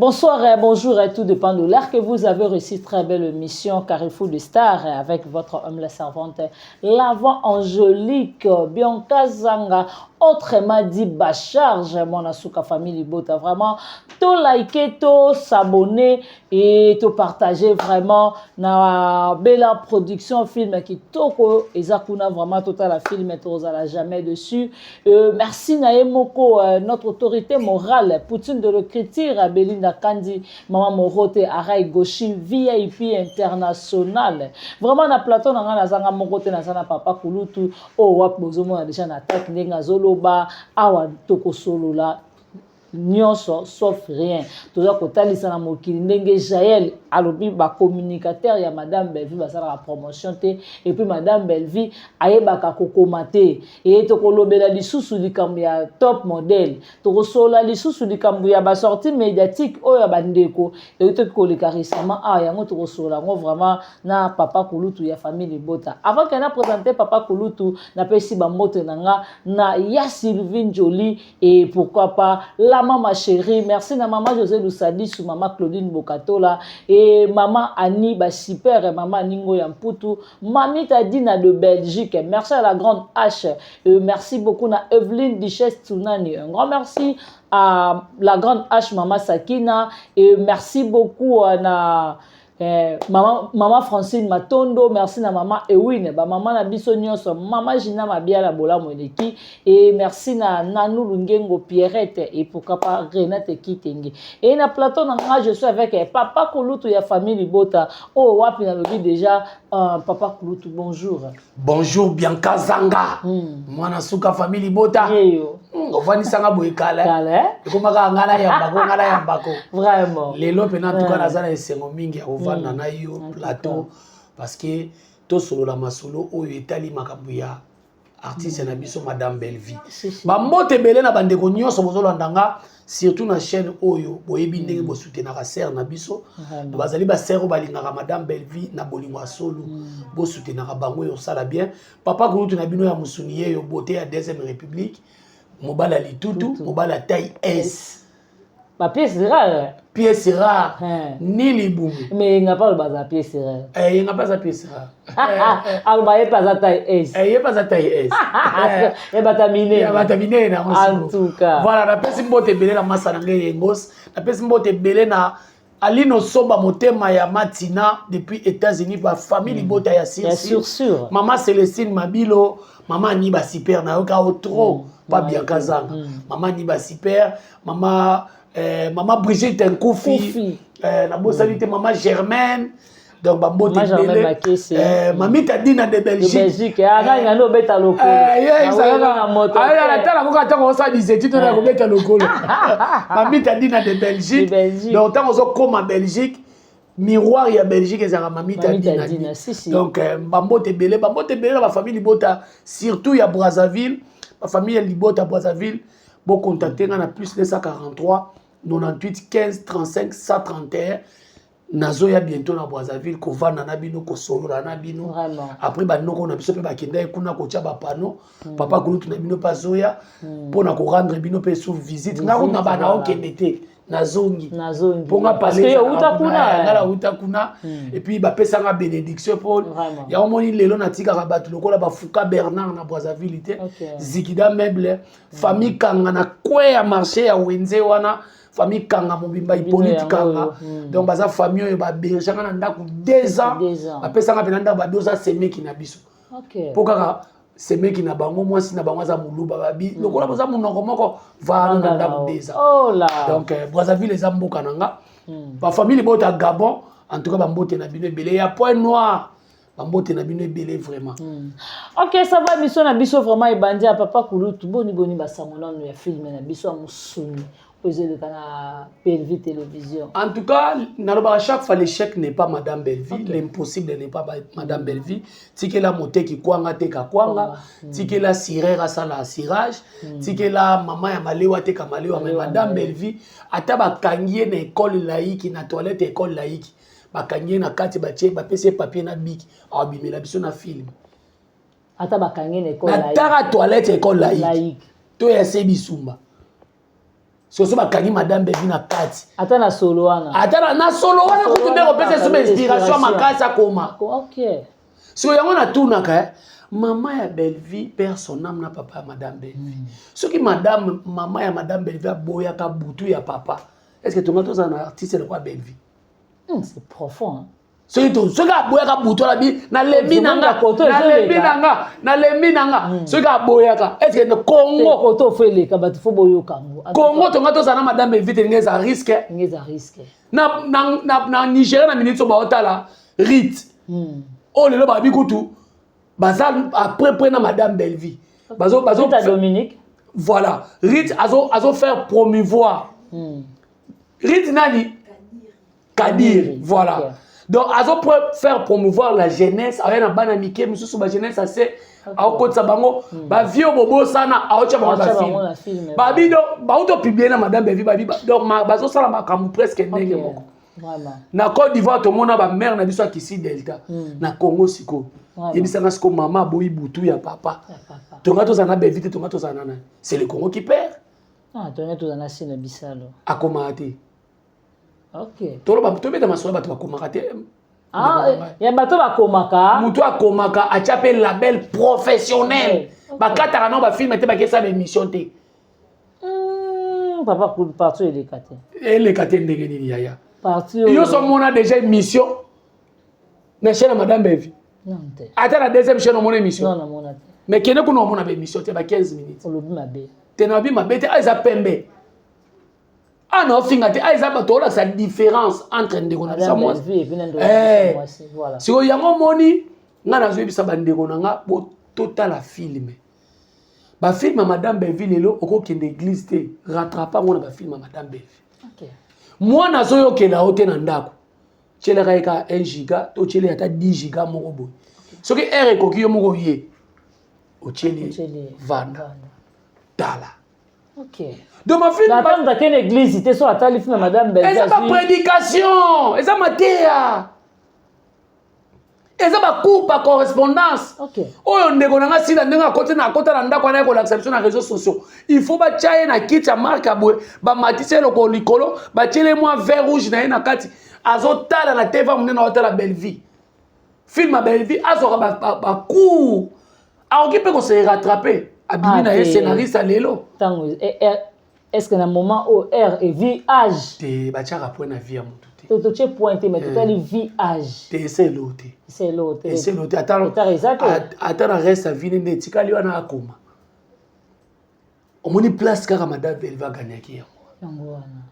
Bonsoir et bonjour et tout dépend de l'heure que vous avez reçu. Très belle émission Carrefour de Stars avec votre homme, la servante, la voix angélique, Bianca Zanga, autrement dit Bacharge, mon Asuka famille Libota. Vraiment, tout liker, tout s'abonner et tout partager vraiment na Bella Production film qui toko ezakuna vraiment total la film la jamais dessus. Merci Naemoko, notre autorité morale, Poutine de l'écriture, Belinda Kandi, Maman Morote, Arai Goshi, VIP international. Vraiment na plateau na nga nazanga moko te nazana papa Kulutu, oh wap bozomo déjà na attaque ndenge azoloba awa tokosolola nyonso sauf rien. Toza kotalisa na mokili ndenge Jael alobi bacommunicateur ya Madame Bellevue basalaka promotion te, et puis Madame Bellevue ayebaka kokoma te. E tokolobela lisusu likambo ya top modèle, tokosolola lisusu likambo ya basortie médiatique oyo ya bandeko eutoki koleka récemment awa, yango tokosolola yango vraiment na papa Kulutu ya famille Libota. Avant ke na présente papa Kulutu, napesi bambote na nga na ya Sylvie Njoli et pourquoi pas la maman chérie. Merci na maman José Lusadisu, maman Claudine Bokatola et maman Annie Basiper, maman Aningo ya Mputu, Mamita Dina de Belgique. Merci à la grande H. Merci beaucoup na Evelyne Duchesse Tsunani. Un grand merci à la grande H, maman Sakina, et merci beaucoup à na maman Francine Matondo, merci na maman Ewine, ba maman na biso nyonso, maman Gina Mabiala Bola Moneki, et merci na Nanou Lungengo Pierrette et pourquoi pas Renate Kitenge. Et na plateau na nga, je suis avec papa Kulutu ya famille Libota. Oh wapi na lobi déjà papa Kulutu, bonjour. Bonjour Bianca Zanga. Mwana suka famille Libota. Yeyo. Ofandisanga boye kala. Kala, eh? Ekomaka nga na yambako, nga na yambako. Vraiment. Lelo pena en tout cas naza na esengo mingi ya kovanda na yo plateau parce que tosolola masolo oyo etali makambo ya artiste na biso Madame Bellevue. Bambote ebele na bandeko nyonso bozolanda nga surtout na chaîne oyo boyebi ndenge bosoutenaka sœur na biso. Bazali ba sœur oyo balingaka Madame Bellevue na bolingo ya solo. Bosoutenaka bango oyo osala bien. Papa Kulutu na bino ya mosuni yeyo beauté ya deuxième république, mobala litutu, mobala taille S. Ba pièce rare. Pièce rare. Ni libumu. Mais yenga pa baza pièce rare. Eh yenga pa za pièce rare. Aloba ye pa za taille S. Eh ye pa za taille S. Ya bata minene. Ya bata minene na En tout cas. Voilà, na pesi mbote ebele na masa na ngai yengos, na pesi mbote ebele na Aline Osoba motema ya Matina depuis États-Unis, ba famille Libota ya Sir Sir. Maman Célestine Mabilo, maman Aniba Super na yoka o trop, pas bien kazanga. Maman Aniba Super, maman maman Brigitte Nkoufi, na bosali te maman Germaine. Donc bambote ebele mamita Dina de Belgique. Belgique, ah ngai ngai obeta lokolo. Tala koka ntango osala des études na kobeta lokolo. Mamita Dina de Belgique. Donc ntango ozokoma Belgique, miroir ya Belgique ezalaka mamita Dina. Donc bambote ebele, bambote ebele na bafamille Libota, surtout ya Brazzaville, bafamille ya Libota Brazzaville, bocontacte nga na plus 243 98 15 35 131. Nazoya bientôt na Brazzaville kovanda na bino, kosolola na bino. Après banoko na biso mpe bakendaki kuna kotia bapano. Papa Kulutu na bino mpe azoya mpona korendre bino mpe sous visite. Nga kuna bana okende te, nazongi mpo nga nga nauta kuna. Et puis bapesanga bénédiction mpo yango moni lelo natikaka bato lokola bafuka Bernard na Brazzaville te. Zikida meuble, famille Kanga na kwe ya marché ya wenze wana, famille Kanga mobimba, Hippolyte Kanga. Donc baza famille oyo babergeanga na ndako 2 ans, bapesanga mpe na ndako babi oza semeki na biso, mpo kaka semeki na bango mwasi na bango aza moluba, babi lokola boza monoko moko vana na ndako 2 ans. Donc Brazzaville eza mboka na nga. Bafamille Libota Gabon, en tout cas bambote na bino ebele ya Point Noir, bambote na bino ebele vraiment. Ok, ça va, biso na biso vraiment ebandi ya papa Kulutu. Boni boni basango nanu ya film na biso ya mosuni oyo na Bellevue Télévision? En tout cas, nalobaka chaque fois, l'échec n'est pas Madame Bellevue, l'impossible n'est pas Madame Bellevue. Tikela moteki kwanga teka kwanga, tikela sirer asala cirage, tikela mama ya malewa teka malewa, mais Madame Bellevue ata bakangi ye na école laïque, na toilette école laïque, bakangi ye na kati, batie bapesi ye papier na bic, abimela biso na film. Ata bakangi ye na école na taka toilette école laïque to ya se bisumba. Soso bakangi madame Bellevue na kati. Ata na solo wana. Ata na solo wana kutu nde kopesa esu inspiration makasi akoma. Okay. Siko yango natunaka eh? Mama ya Bellevue père son âme na papa ya madame Bellevue. Soki madame mama ya madame Bellevue aboyaka butu ya papa, est-ce que tonga tozala na artiste lokola Bellevue? C'est profond. Hein? Soki to soki aboyaka butu alabi nalembi na nga nalembi na nga nalembi na nga hmm. soki aboyaka est ce que Congo koto fo eleka bato fo boyoka yango Congo tonga tozala na madame Evite ndenge eza risque ndenge eza risque na na na, na Nigeria na minute so baotala rite hmm. oyo lelo babi kutu baza après près na madame Bellevue bazo bazo Dominique voilà rite azo azo faire promouvoir hmm. rite nani Kadir, voilà. Okay. Donc, azo faire promouvoir la jeunesse, aya na bana mike misusu ba jeunesse ase akotisa bango hmm. ba vieux bobosana aotya bango ba film. Ba bi donc ba auto publier na madame Bevi ba bi donc bazo sala makambo presque ndenge moko. Na Côte d'Ivoire tomona ba mère na biso akisi Delta hmm. na Congo siko. Yebisanga siko mama aboyi butu ya papa. Tonga tozala na Bevi te tonga tozala na nani? C'est le Congo qui perd. Ah, tonga tozala na Sina Bisalo. Akoma te. Okay. Toloba tobeta masolo bato bakomaka te. Ah, ya bato bakomaka. Moto akomaka atya mpe label professionnel. Okay. Bakataka nao bafilme te bakesa ba émission te. Papa partout eleka te. Eleka te ndenge nini yaya. Partout. Yo so mona déjà émission na chaîne ya madame Bevi. Non te. Ata na deuxième chaîne omona émission. Non namona te. Mais kende kuna omona ba émission te ba 15 minutes. Olobi mabe. Te na bi mabe te eza pembe. Ah na ofinga te ah eza bato olakisa différence entre ndeko na biso mwasi eh. Sikoyo yango omoni ngai nazoyebisa bandeko na nga po totala filme bafilme ya madame Bellevue lelo okokende église te rattrape yango na bafilme ya madame Bellevue okay. Mwana azoyokela yo te na ndako tielaka ye kaka 1 giga to otieli ata 10 giga moko boye soki heure ekoki yo moko ye otieli vanda tala Ok. Donc ma fille na tango akende église te so atali film madame Belgique. Eza ba prédication, eza mateya. Eza ba cours par correspondance. Okay. Oyo ndeko na nga sila ndenge akoti na akota na ndako wana kolakisa biso na réseaux sociaux. Il faut batia ye na kiti ya marque ya boye, bamatisi ye lokolo likolo, batiele mwa vert rouge na ye na kati. Azotala na TV monene azotala Bellevue. Film ya Bellevue azwaka ba, ba, ba cours. Akoki mpe ko se rattraper. Abimi ah, na ye scénariste ya lelo. Tango eh, eh, est-ce que na moment oyo heure et vie âge te batiaka point na vie ya motu te. To totie point te mais totali eh. vie âge. Te ese elo te. Ese elo te. Ese elo te ata ata na reste ya vie nde etikali wana akoma. Omoni place kaka madame Belva gagnaki yango. Yango wana.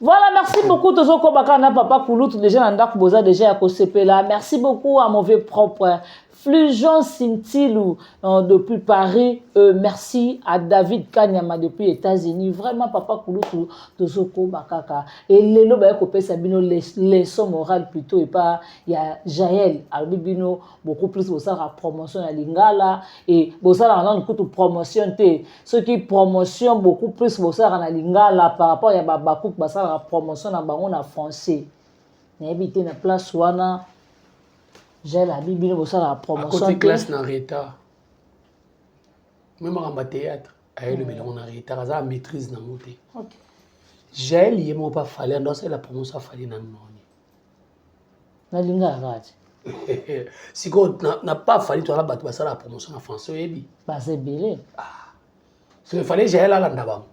Voilà, merci beaucoup Tozoko Bakana, Papa Koulout, déjà na ndako boza déjà ya kosepela. Merci beaucoup à mauvais propre Flujon Sintilou depuis Paris. Merci à David Kanyama depuis États-Unis. Vraiment Papa Kouloutou Tozoko Bakaka. Et lelo ba kopesa bino leçon morale plutôt et pas ya Jaël. Alobi bino beaucoup plus bosala promotion ya lingala et bosala nanu kutu promotion te. Soki promotion beaucoup plus bosalaka na lingala par rapport ya ba bakuku basalaka promotion na bango na français. Nayebi te na place wana Jael abi bino bosalaka promotion te. Akoti classe na retard. Même makambo ya théâtre ayelobela yango na retard aza na maîtrise nango te. Okay. Jael ye moko mpe afali ando asalela promotion afali na noni. Na lingala kaka te. Sikoyo na pa afali toala bato basalaka promotion na français oyebi. Baza ebele. Ah. So il fallait Jael alanda bango.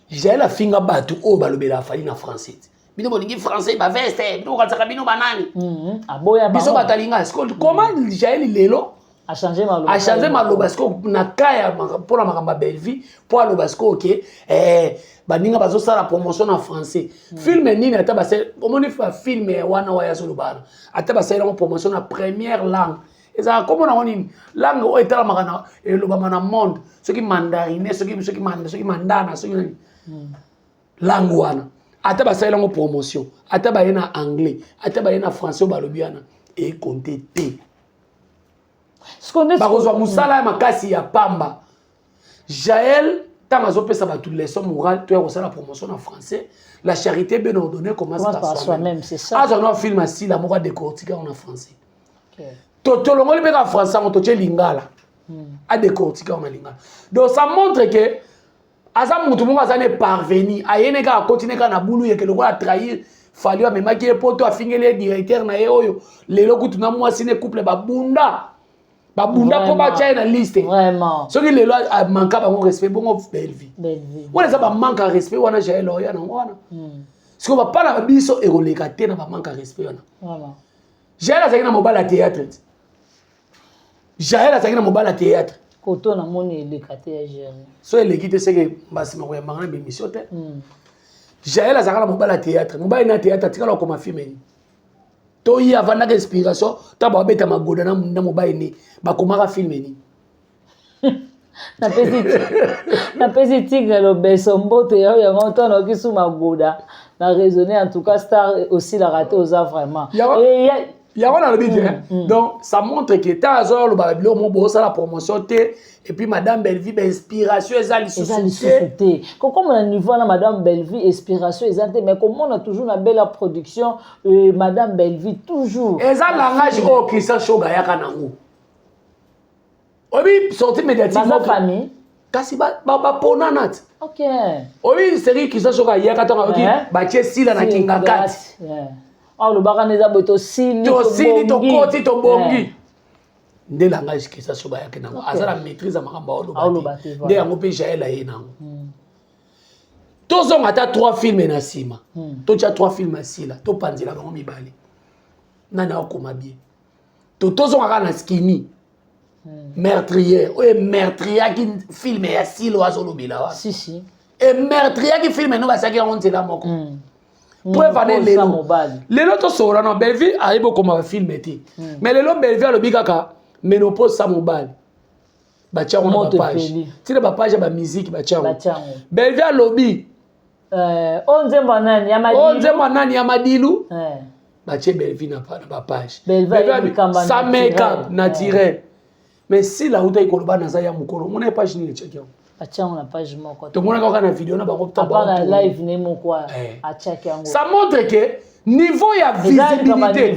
Jael afinga bato oyo balobela afali na français. Bino bolingi français ba veste, bino bokanisaka bino banani. Aboya bango. Biso bato alinga. Sikoyo comment Jael lelo a changer maloba. A changer maloba sikoyo na cas ya mpona makambo ya Bellevue mpo aloba sikoyo ke baninga bazosala promotion na français. Film nini ata basali omoni fa film wana waya azoloba wana ata basali yango promotion na première langue ezalaka kombo nango nini langue oyo etalamaka na elobama na monde soki mandarine soki soki manda soki mandana soki nani langue wana ata basali yango promotion ata baye na anglais ata baye na français oyo balobi wana ekonte te. Bakozwa mosala ya makasi ya pamba. Jael ntango azopesa bato leçon morale to ya kosala promotion na français, la charité bien ordonnée commence par soi-même. Azwa na film asila moko adécortique yango na français. Tolongoli mpe kaka français yango totie lingala. Adécortique yango na lingala. Donc ça montre que Aza mutu moko aza ne parvenu, aye ne kaka akoti ne kaka na bulu yeke lokola trahir Fally amemaki ye poto, afingeli ye directeur na ye oyo lelo kutu na mwasi ne couple babunda babunda mpo batya ye na liste. Soki lelo amanka bango respect, bongo Bellevue wana eza bamanque ya respect wana. Jael oya nango wana sikoyo bapala na biso ekoleka te na bamanque ya respect wana. Jael azalaki na mobali ya théâtre ti Jael azalaki na mobali ya théâtre. Koto namoni eleka te ya Géri. So eleki te, seke basima koyambanga na bémission te. Jael azalaka na mobali ya théâtre, mobali na théâtre atikala okoma film nini to ye avandaka inspiration ntango babeta magoda na mobali ne bakomaka film nini? Napesi tigre lobeso mbote yo yango ntango nayoki su magoda na raisonner. En tout cas, star osilaka te, oza vraiment. Yango nalobi te. Donc ça montre que ntango azolobaka biloko mo bosala promotion te, et puis madame Bellevue, bainspiration eza lisusu te. Kokoma na niveau wana, madame Bellevue, inspiration eza te, mais komona toujours na bela production, madame Bellevue toujours. Eza langage oyo Christian Shoga ayaka nango, oyebi, sortie médiatique. Baza famille. Kasi baponana ti. Oyebi série Christian Shoga ayaka, ntango ayoki batie Sila na kinga kati. Olobaka nde eza boye, tosili. Tosili, tokoti, tobongi. Nde langage Christian Shoga ayaki nango, aza na maîtrise ya makambo aoloba te. Nde yango mpe Jael aye nango. Tozonga ata trois filme na nsima, totya trois filme ya Sila, topanzela bango mibale, nani akokoma bien? To tozonga kaka na skini meurtrière oyo emeurtriaki film ya Sila oyo azolobela wana. Si, si. Emeurtriaki film no, basiaki yango nzela moko. Preuve ane lelo, lelo tosokola na Bellevue, ayebi okoma bafilm te, mais lelo Bellevue alobi kaka ménopause sa mobali, batia yango na bapage, ntina bapage ya bamusike, batia yango. Bellevue alobi Oyo nzembo ya nani? Ya Madilu. Oyo nzembo ya nani? Ya Madilu. Batie Bellevue na bapage sa make-up naturel, mais Sila autaki koloba naza ya mokolo, omona ye page nini etiaki yango? Atia yango na page moko. Tomonaka kaka na video na bango. Na live ne moko atiaki yango. Ça montre que niveau ya visibilité,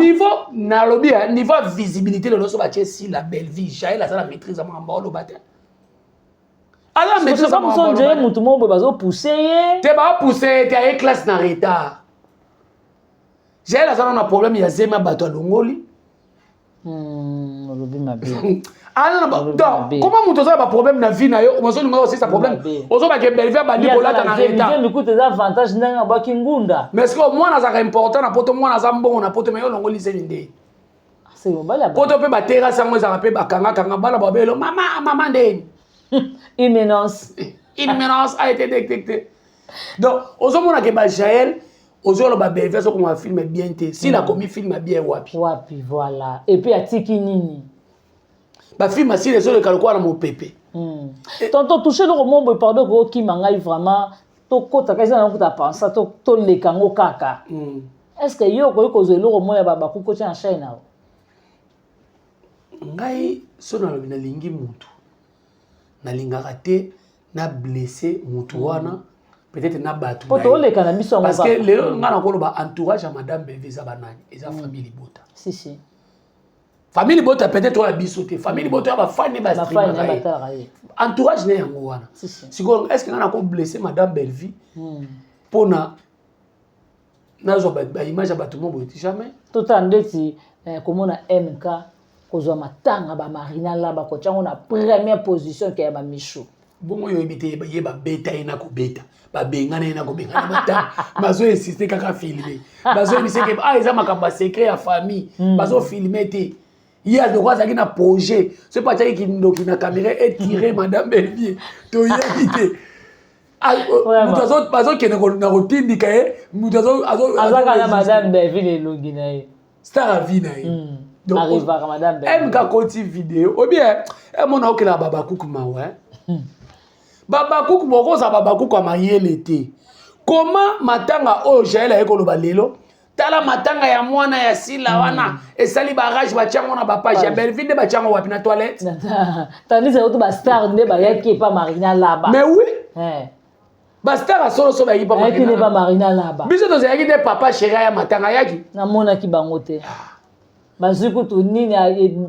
niveau nalobi, niveau ya visibilité lelo so batie Sila, Bellevue, Jael aza na maîtrise ya makambo aoloba te. Aza maîtrise ya makambo. Nzeye motu moko boye bazopousse ye. Te, bapousse ye te, aye classe na retard. Jael aza na problème ya zema, bato alongoli. Olobi mabe. Comment moto oza na baproblème na vie na yo, ozolinga osisa problème, ozobake Bellevue abandi kolata na retard? Mikuta eza avantage ndenge abwaki ngunda. Mais ce que mwana azalaka important na poto, mwana aza mbongo na poto, mais yo olongoli zemi nde poto mpe baterase yango ezalaka mpe bakangakanga bana babelo mama mama ndeni. Une menace. Une menace a été détectée. Donc ozomona ke bajael ozoloba Bellevue azokoma film bien te, Sila akomi film bien wapi? Wapi, voilà. Et puis atiki nini? Bafilm asila ezoleka lokola na mopepe. Tonton, touche eloko mo boye, pardon, kokokima ngai vraiment, tokɔtaka eza na kuta pensa toleka yango kaka. Est ce que yo okoki kozwa eloko moko ya babaku kotia na chaine awa? Ngai so nalobi nalingi mutu, nalingaka te na blesse mutu wana, peut-être na bato. Po toleka na biso yango. Parce que lelo ngai nakoloba entourage ya madame Bellevue eza banani? Eza famille libota. Si, si. Famille libota peut-être oyo ya biso te, famille libota ya bafani bastreamaka ye, entourage ne yango wana. Sikoyo est ce que ngai nakoblesse madame Bellevue mpona nazwa baimage ya bato mo boye te? Jamais. Totala ndeti komona MK kozwa matanga bamarina la bakotia yango na première position ke ya bamichu. Bongo oyo oyebi te, ye babeta ye na kobeta, babengana ye na kobengana, matanga bazo insiste kaka filme, bazoyebisa ke ah, eza makambo ya secret ya famille, bazofilme te. Ye aloko azalaki na projet, soki mpo atiaki kindoki na caméra etire madame Bellevue, toyebi te. Moto bazokende na kotindika ye, moto azaka na madame Bellevue elongi na ye. Star a vie na ye. Arrivaka madame Bellevue. MK koti video obien emona okelaka babakuku mawa. Babakuku moko ozala babakuku ya mayele te. Koma matanga oyo Jael aye koloba lelo, tala matanga ya mwana ya Sila wana esali barage, batiango na bapage ya Bellevue nde batiango wapi? Na toilette. Tandis que bastar nde bayaki epa Marina Laba. Mais oui, bastar ya solo so bayaki pa pa Marina Laba. Biso tozalaki nde papa chéri ya matanga ayaki. Namonaki bango te, bazwi kutu nini,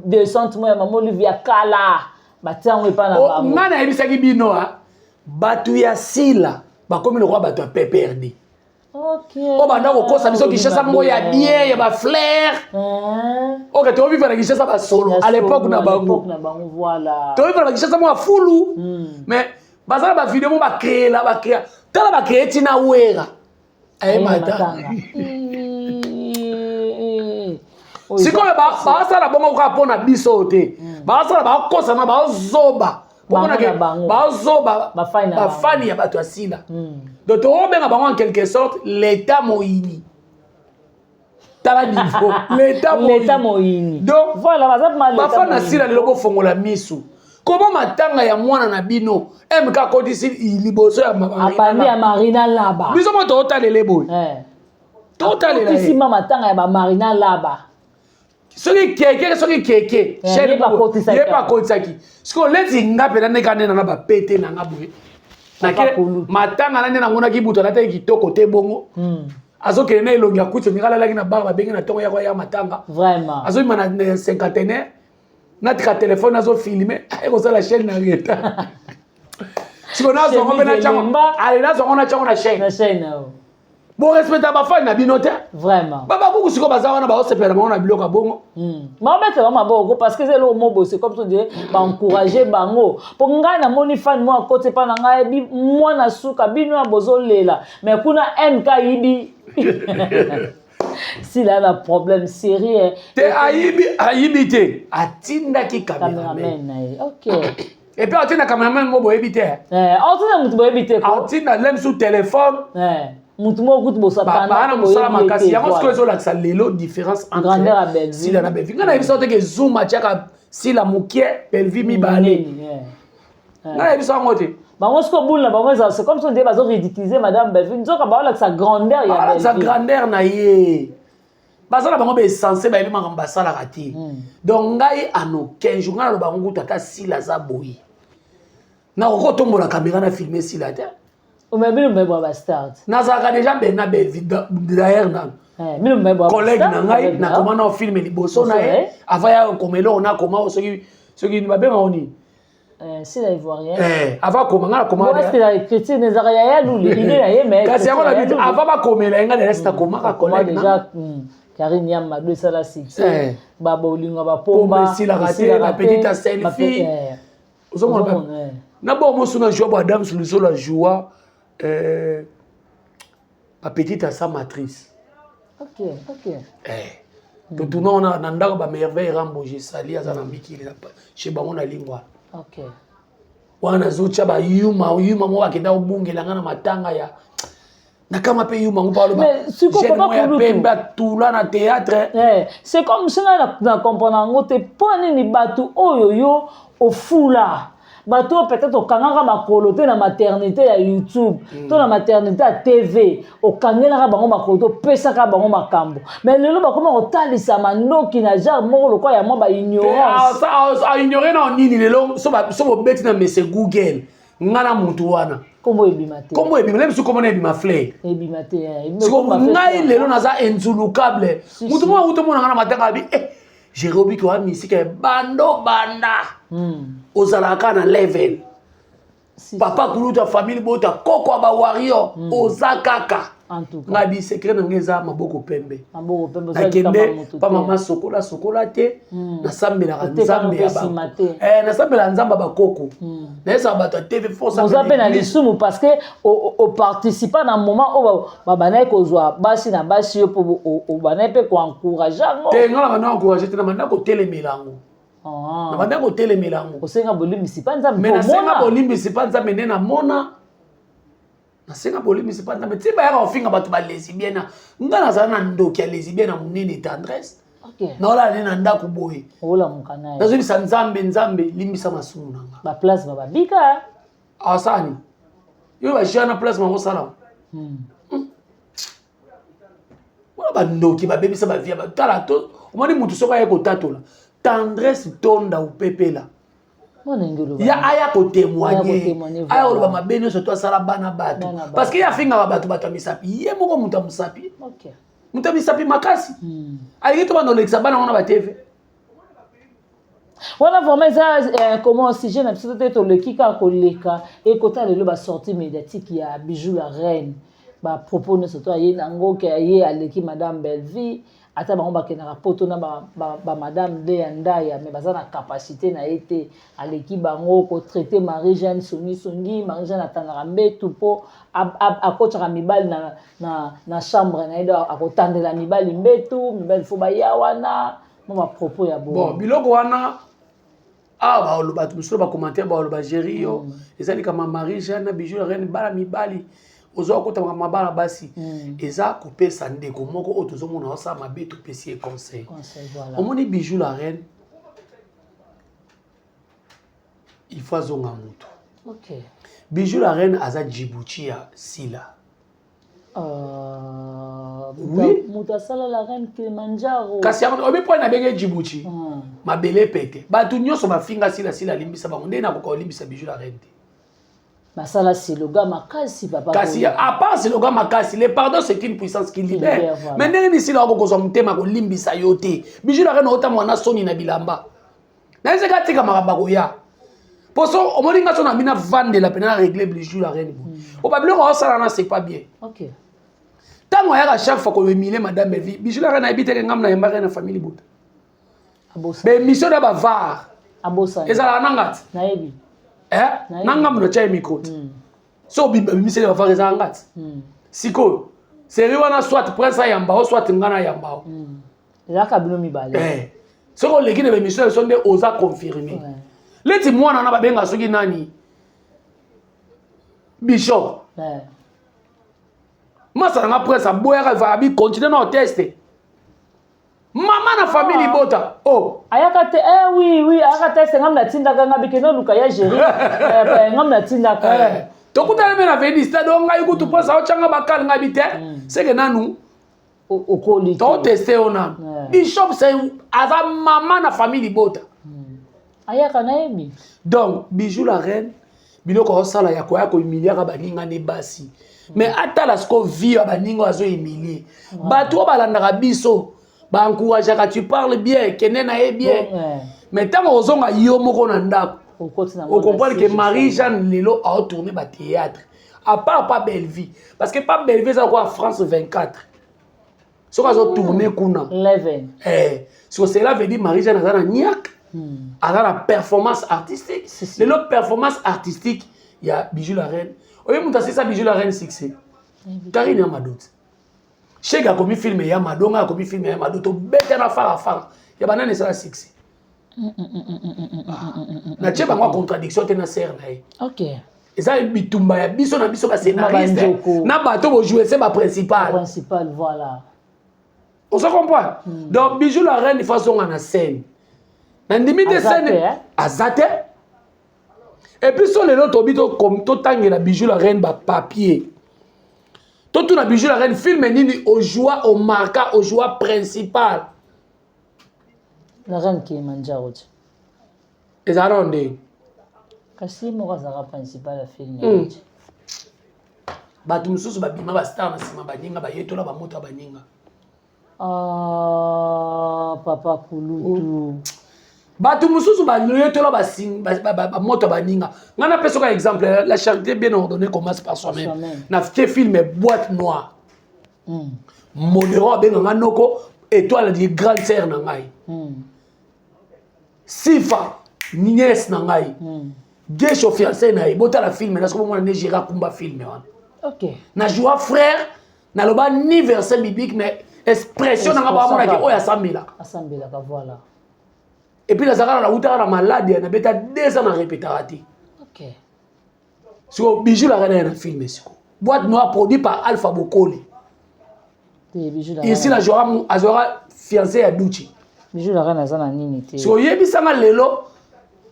descente mo ya mama Olive ya kala, batia yango epa na bango. Ngai nayebisaki bino a. Bato ya Sila bakomi lokola bato ya PPRD. Okay. Oyo banda kokosa biso Kinshasa moko ya bien ya ba flair. Ok, tovivre na Kinshasa basolo à l'époque na bango. Na bango voilà. Tovivre na Kinshasa moko ya fulu. Mais baza na ba video moko ba créer la ba créer. Tala ba créer tina wera. Aye mata. Sikoyo basala bongo kaka mpo na biso te. Basala bakosana bazoba. Bomonake bazoba bafani ya bato ya Sila. Donc tokobenga bango en quelque sorte l'état moyini. Tala niveau l'état moyini. Donc voilà baza bafani na Sila lelo bofongola misu. Koma matanga ya mwana na bino MK akotisi liboso ya abandi ya Marina Laba. Biso mo totalele boye. Totalela. Akotisi ma matanga ya ba Marina Laba. Soki keke soki keke ye bakotisaki sikoyo leti nga mpena ndeka nde nanga bapete nanga boye matanga na nde namonaki butu alataki kitoko te bongo azokende na elongi akuti oninga alalaki na bar babenge na ntongo yako ya matanga azobima na cinquantenaire natika telefone azofilme ekosala chaîne na retard sikoyo nazwango mpe natyango ale nazwango natyango na chaîne borespecta bafani na bino te vraiment babakuku sikoyo baza wana baosepela bango na biloko ya bongo baobetela bango maboko parce que eza eloko moko boye c'est comme si on dirait baencourage bango mpo ngai namoni fan moko akoti epa na ngai ayebi mwana suka bino ya bozolela mais kuna MK ayibi s'il a un problème sérieux te ayibi ayibi te atindaki cameraman na ye ok et puis atinda cameraman mo boyebi te atinda motu boyebi te atinda lem sous téléphone motu moko kutu bosatana na mosala makasi yango sikoyo ezolakisa lelo différence entre Sila na Bellevue. Ngai nayebisa yo te ke Zoom atiaka Sila mokie Bellevue mibale. Ngai nayebisa yango te. Bango sikoyo boule na bango ezala c'est comme si on dirait bazo ridiculiser madame Bellevue nzoka baolakisa grandeur ya Baolakisa grandeur na ye. Baza na bango ba essence bayebi makambo basalaka te. Donc ngai en aucun jour ngai naloba yango kutu ata Sila aza boye. Nakoki kotombola kamera na filme Sila te. Bino mibwa ba stars. Nazalaka déjà ben na Bellevue d'ailleurs nanu. Bino mibwa collègue na ngai nakoma na filme liboso na ye avant ya koma eloko nakoma soki soki babengaka nini. Sila ivoirien. Avant koma ngai nakoma. Moi c'est la écriture nezalaka ya ya lulu idée na ye mais. Kasi yango na bino avant bakomela ye ngai na reste nakomaka collègue déjà. Karine Yamado esala succès. Ba bolingo ba pomba. Esilaka te ba petite selfie. Ozomona na bongo mosu na joie bo Adams Luzolo ajoua ba petite asa matrice. Ok, ok. Totuna wana na ndako ba merveille Rambo je sali aza na mikili chez bango na lingwa. Ok. Wana azotya ba yuma yuma moko akenda kobungela nga na matanga ya nakama mpe yuma ngo palo jeune moko ya pembe atula na théâtre. C'est comme si nga na comprendre yango te mpo nini bato oyo yo ofula bato oyo peut-être okangaka makolo te na maternité ya YouTube to na maternité ya TV okangelaka bango makolo te opesaka bango makambo mais lelo bakoma kotalisa mandoki na genre moko lokola ya mwa ba ignorance. Aignore na nini lelo so bobeti na mese Google nga na mutu wana kombo ebima te kombo ebima lebiso kombo na ebima fleur ebima te ngai lelo naza inzulukable mutu moko akuti omona nga na matanga abi Jérobi ko misika ya bando banda ozalaka kaka na level papa kulutu ya famille bota koko ya ba warrior oza kaka ngai bi secret na ngai eza maboko pembe nakende pa mama sokola sokola te nasambelaka nzambe ya nasambelaka nzambe ya bakoko nayesaka bato ya TV force oza mpe na lisumu parce que oparticipa na moment oyo babandaki kozwa basi na basi yo mpo obandaki mpe koencourage yango te ngai na banda encourage te na banda kotelemela yango na banda kotelemela yango osenga bolimbisi mpa nzambe mais nasenga bolimbisi mpa nzambe nde namona nasenga bolimbisi mpa nzambe ti bayaka kofinga bato ba lesbienne nga nazala na ndoki ya lesbienne ya monene tendresse naolala nde na ndako boye nazobisa nzambe nzambe limbisa masumu na nga baplace bababika asani yo bajia na place bango wana bandoki babebisa bavia tala to omoni mutu soki aye kotatola tendresse tonda upepela ya aya kotémoigne aya koloba mabe nyonso to asala bana bato parce que ye afingaka bato bato ya misapi ye moko moto ya mosapi moto ya misapi makasi alingi to banda olekisa bana wana ba TV. Wana vraiment eza eh, comment sujet na biso te, toleki kaka koleka. Ekota lelo basortie médiatique ya Bijou la Reine, bapropos nyonso to aye nango ke aye aleki Madame Bellevie. Ata bango bakendaka poto na bamadame ba, ba de ya ndaya, mais baza na capacité na ye te. Aleki bango kotraite Marie Jeanne songisongi. Marie Jeanne atandaka mbetu mpo akotaka mibali na chambre na ye, donc akotandela mibali mbetu, mibali fo baya wana mo bapropos ya bo. Bon, biloko wana awa baoloba, bato mosusu bacommentaire baoloba géri yo eza likama Marie Jeanne na Bijou la Reine bala mibali, ozwa kota makambo mabala basi. Eza kopesa ndeko moko oyo tozomona osala mabe, topesi ye conseil. Conseil, voilà. Omoni Bijou la Reine, il faut azonga motu. Bijou la Reine aza Djibouti ya Sila. Oui. Moto asala la Reine Kilimanjaro. Kasi yango obi mpo nabenge Djibouti. Mabele pete, bato nyonso bafinga Sila, Sila alimbisa bango. Ndenge nakoka kolimbisa Bijou la Reine te? Basala siloga makasi, papa. Kasi à part siloga makasi, le pardon, c'est une puissance qui libère. Libère, voilà. Mais ndenge nini Sila akokozwa motema kolimbisa yo te? Bijou la Reine otambola na soni na bilamba nayeseka, atika makambo akoya poso. Omoni nga so na bino avandela mpena na régler Bijou la Reine boye o babiloko aosala na c'est pas bien. Ntango ayaka chaque fois koyemile Madame Bellevie, Bijou la Reine ayebi teke ngambo nayembaka ye na famille libota, baémission na bavar abosani. Ezalaka na nga ti. Nayebi. Eh, na ngambo natya ye micro te. So obimiseli bavar, ezalaka nga ti. Sikoyo série wana, soit Prince ayamba o, soit nga nayamba o. Ezalaka bino mibale. Eh, soki oleki na baémission na biso nde oza confirmé. Leti mwana wana babenga soki nani, Bishop. Masa nanga Prince aboyaka, abi continue na oteste mama na famille libota oh. Ayaka te eh, oui, ayaka te. Se ngam natindaka nga bikende oluka ya géri eh, ngam natindaka. Eh, tokutana mpe na veni stade o ngai kutu mposa otyanga bakale ngai bi te seke nanu okoli. Toteste yo nanu. Bishop se aza mama na famille libota. Ayaka, nayebi. Donc Bijou la Reine, biloko aosala ya koya kohumiliaka baninga ne basi, mais atala siko vie ya baninga oyo azohumilie. Bato oyo balandaka biso baencourageaka: "Tu parles bien, kende na ye bien." Mais ntango ozonga yo moko na ndako, ocomprendre que Marie Jeanne lelo aotourne bathéâtre à part pa Bellevie, parce que pa Bellevie eza lokola France 24. Soki azotourne kuna, eh, so cela veut dire Marie Jeanne aza na niak, aza na performance artistique. Lelo performance artistique ya Bijou la Reine, oye moto asisa Bijou la Reine succès, Karine ya Madot. Shege akomi film ya Mado, ngai akomi film ya Mado, tobeta na farafara ya banani, esala succès. Natie bango ya contradiction te na sere na ye. Eza bitumba ya biso na biso bascénariste na bato bojoue se baprincipal. Principal, voilà. Ozo comprendre? Donc Bijou la Reine, faut azonga na scène. Nandimi te scène aza te. Et puis so lelo tobi totangela Bijou la Reine bapapier, totuna Bijou la Reine film nini ojoua, omarka, ojoua principal? La Reine Kilimanjaro ti. Ezala nano ndenge. Kasi ye moko azalaka principal ya film. Bato mosusu babima bastar na nsima baninga, bayetola bamoto ya baninga. Ah, papa kulutu. Bato mosusu bayetola bamoto ya baninga. Ngai napesaka exemple: la charité bien ordonnée commence par soi-même. Na tie film Boîte Noire, modero abenganga noko, étoile di grande sœur na ngai, Sifa nièce na ngai, Gesho fiancé na ye. Botala film na soki bomona nde Gérard Kumba film wana. Na joua frère, naloba ni verset biblique, mais expression nanga bamonaki oyo asambelaka. Asambelaka, voilà. Et puis nazalaka nautaka na maladi, nabeta 2 ans, na répétaka te. Siko Bijou la Reine na film siko Boîte Noire, produit par Alpha Bokoli. Ici na jouera, azwaka fiancé ya Duchi. Bijou la Reine aza na nini te. So oyebisanga lelo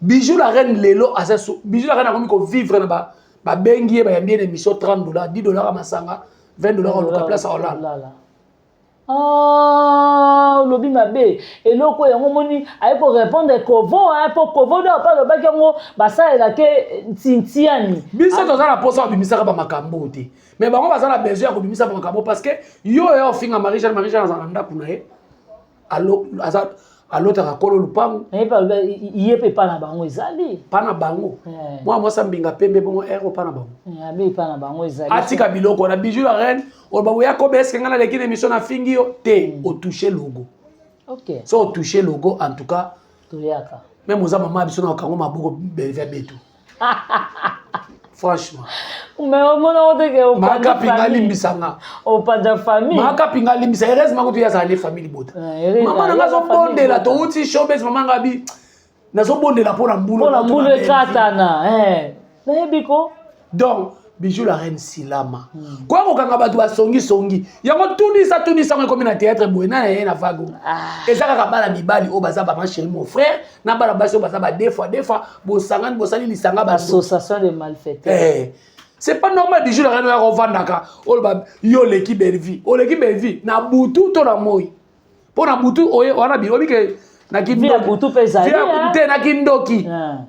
Bijou la Reine lelo aza so, Bijou la Reine akomi kovivre na babengi ye, bayambi ye na émission, 30 dollars, 10 dollars ya masanga, 20 dollars, oluka place aolala. Ah, olobi mabe. Eloko yango omoni aye korépondre kovo mpo kovo do apa alobaki yango basalelake ntintiani. Biso toza na mposa babimisaka bamakambo te, mais bango baza na besoin ya kobimisa bamakambo, parce que yo oya ofinga Marie Jeanne, Marie Jeanne aza na ndako na ye. Alotaka kolo lupangu. Ye mpe epa na bango ezali. Pa na bango. Mwana mwasi ambinga pembe bongo ero pa na bango. Abe epa na bango ezali. Atika biloko na Bijou la reine, oloba boya kobe eske ngai naleki na émission na fingi yo te, otouche logo. So otouche logo en tout cas. Toyaka. Même oza mama biso na okango maboko Bellevue betu. Franchement. Mais omona ngo te ke Makapinga alimbisa nga. Opanza famille. Makapinga alimbisa heureusement kutu ye azala ne famille libota. Mama na nga azobondela touti showbiz mama nga bi nazobondela mpo na mbulu. Mpo na mbulu ekatana. Eh. Nayebi ko. Donc Bijou la reine silama. Kwa kokanga bato basongi songi. Yango tunisa tunisa ngo ekomi na théâtre boye na ye na vago. Eza kaka bana mibali oyo baza ba ma chérie mon frère na bana basi oyo baza ba deux fois deux fois bosangani bosali lisanga ba association de malfaiteurs. Eh. C'est pas normal Bijou la reine oyo ovandaka oyo ba yo leki Bellevue. Oleki Bellevue na butu to na moi. Po na butu oye wana bi obi ke na kindoki butu pe ezali te na kindoki.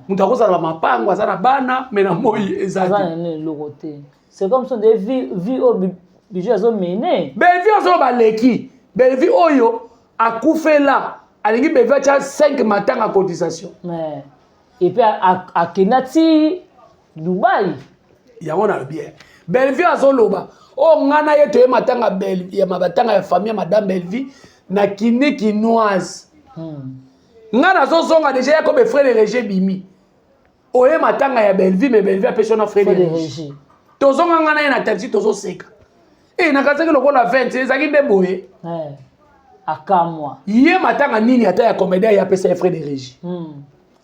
Moto akozala ba mapango aza na bana mais na moi eza te. Aza na eloko te. C'est comme ça de vie vie oyo Bijou azo mener. Bellevue azo baleki. Bellevue oyo akufela alingi Bellevue atia 5 matanga cotisation. Mais et puis akenda ti Dubaï. Yango na bien. Bellevue azoloba oyo nga na ye toye matanga ya matanga ya famille ya madame Bellevue na kini kinoise. Nga nazozonga déjà ya kobe frais de régie bimi. Oye matanga ya Bellevue mais Bellevue apesi na frais de régie. Tozonga nga na ye na taxi tozoseka. Eh nakatisaki lokola 20 ezalaki nde boye. Akamwa. Ye matanga nini ata ya comédien ye apesa ye frais de régie.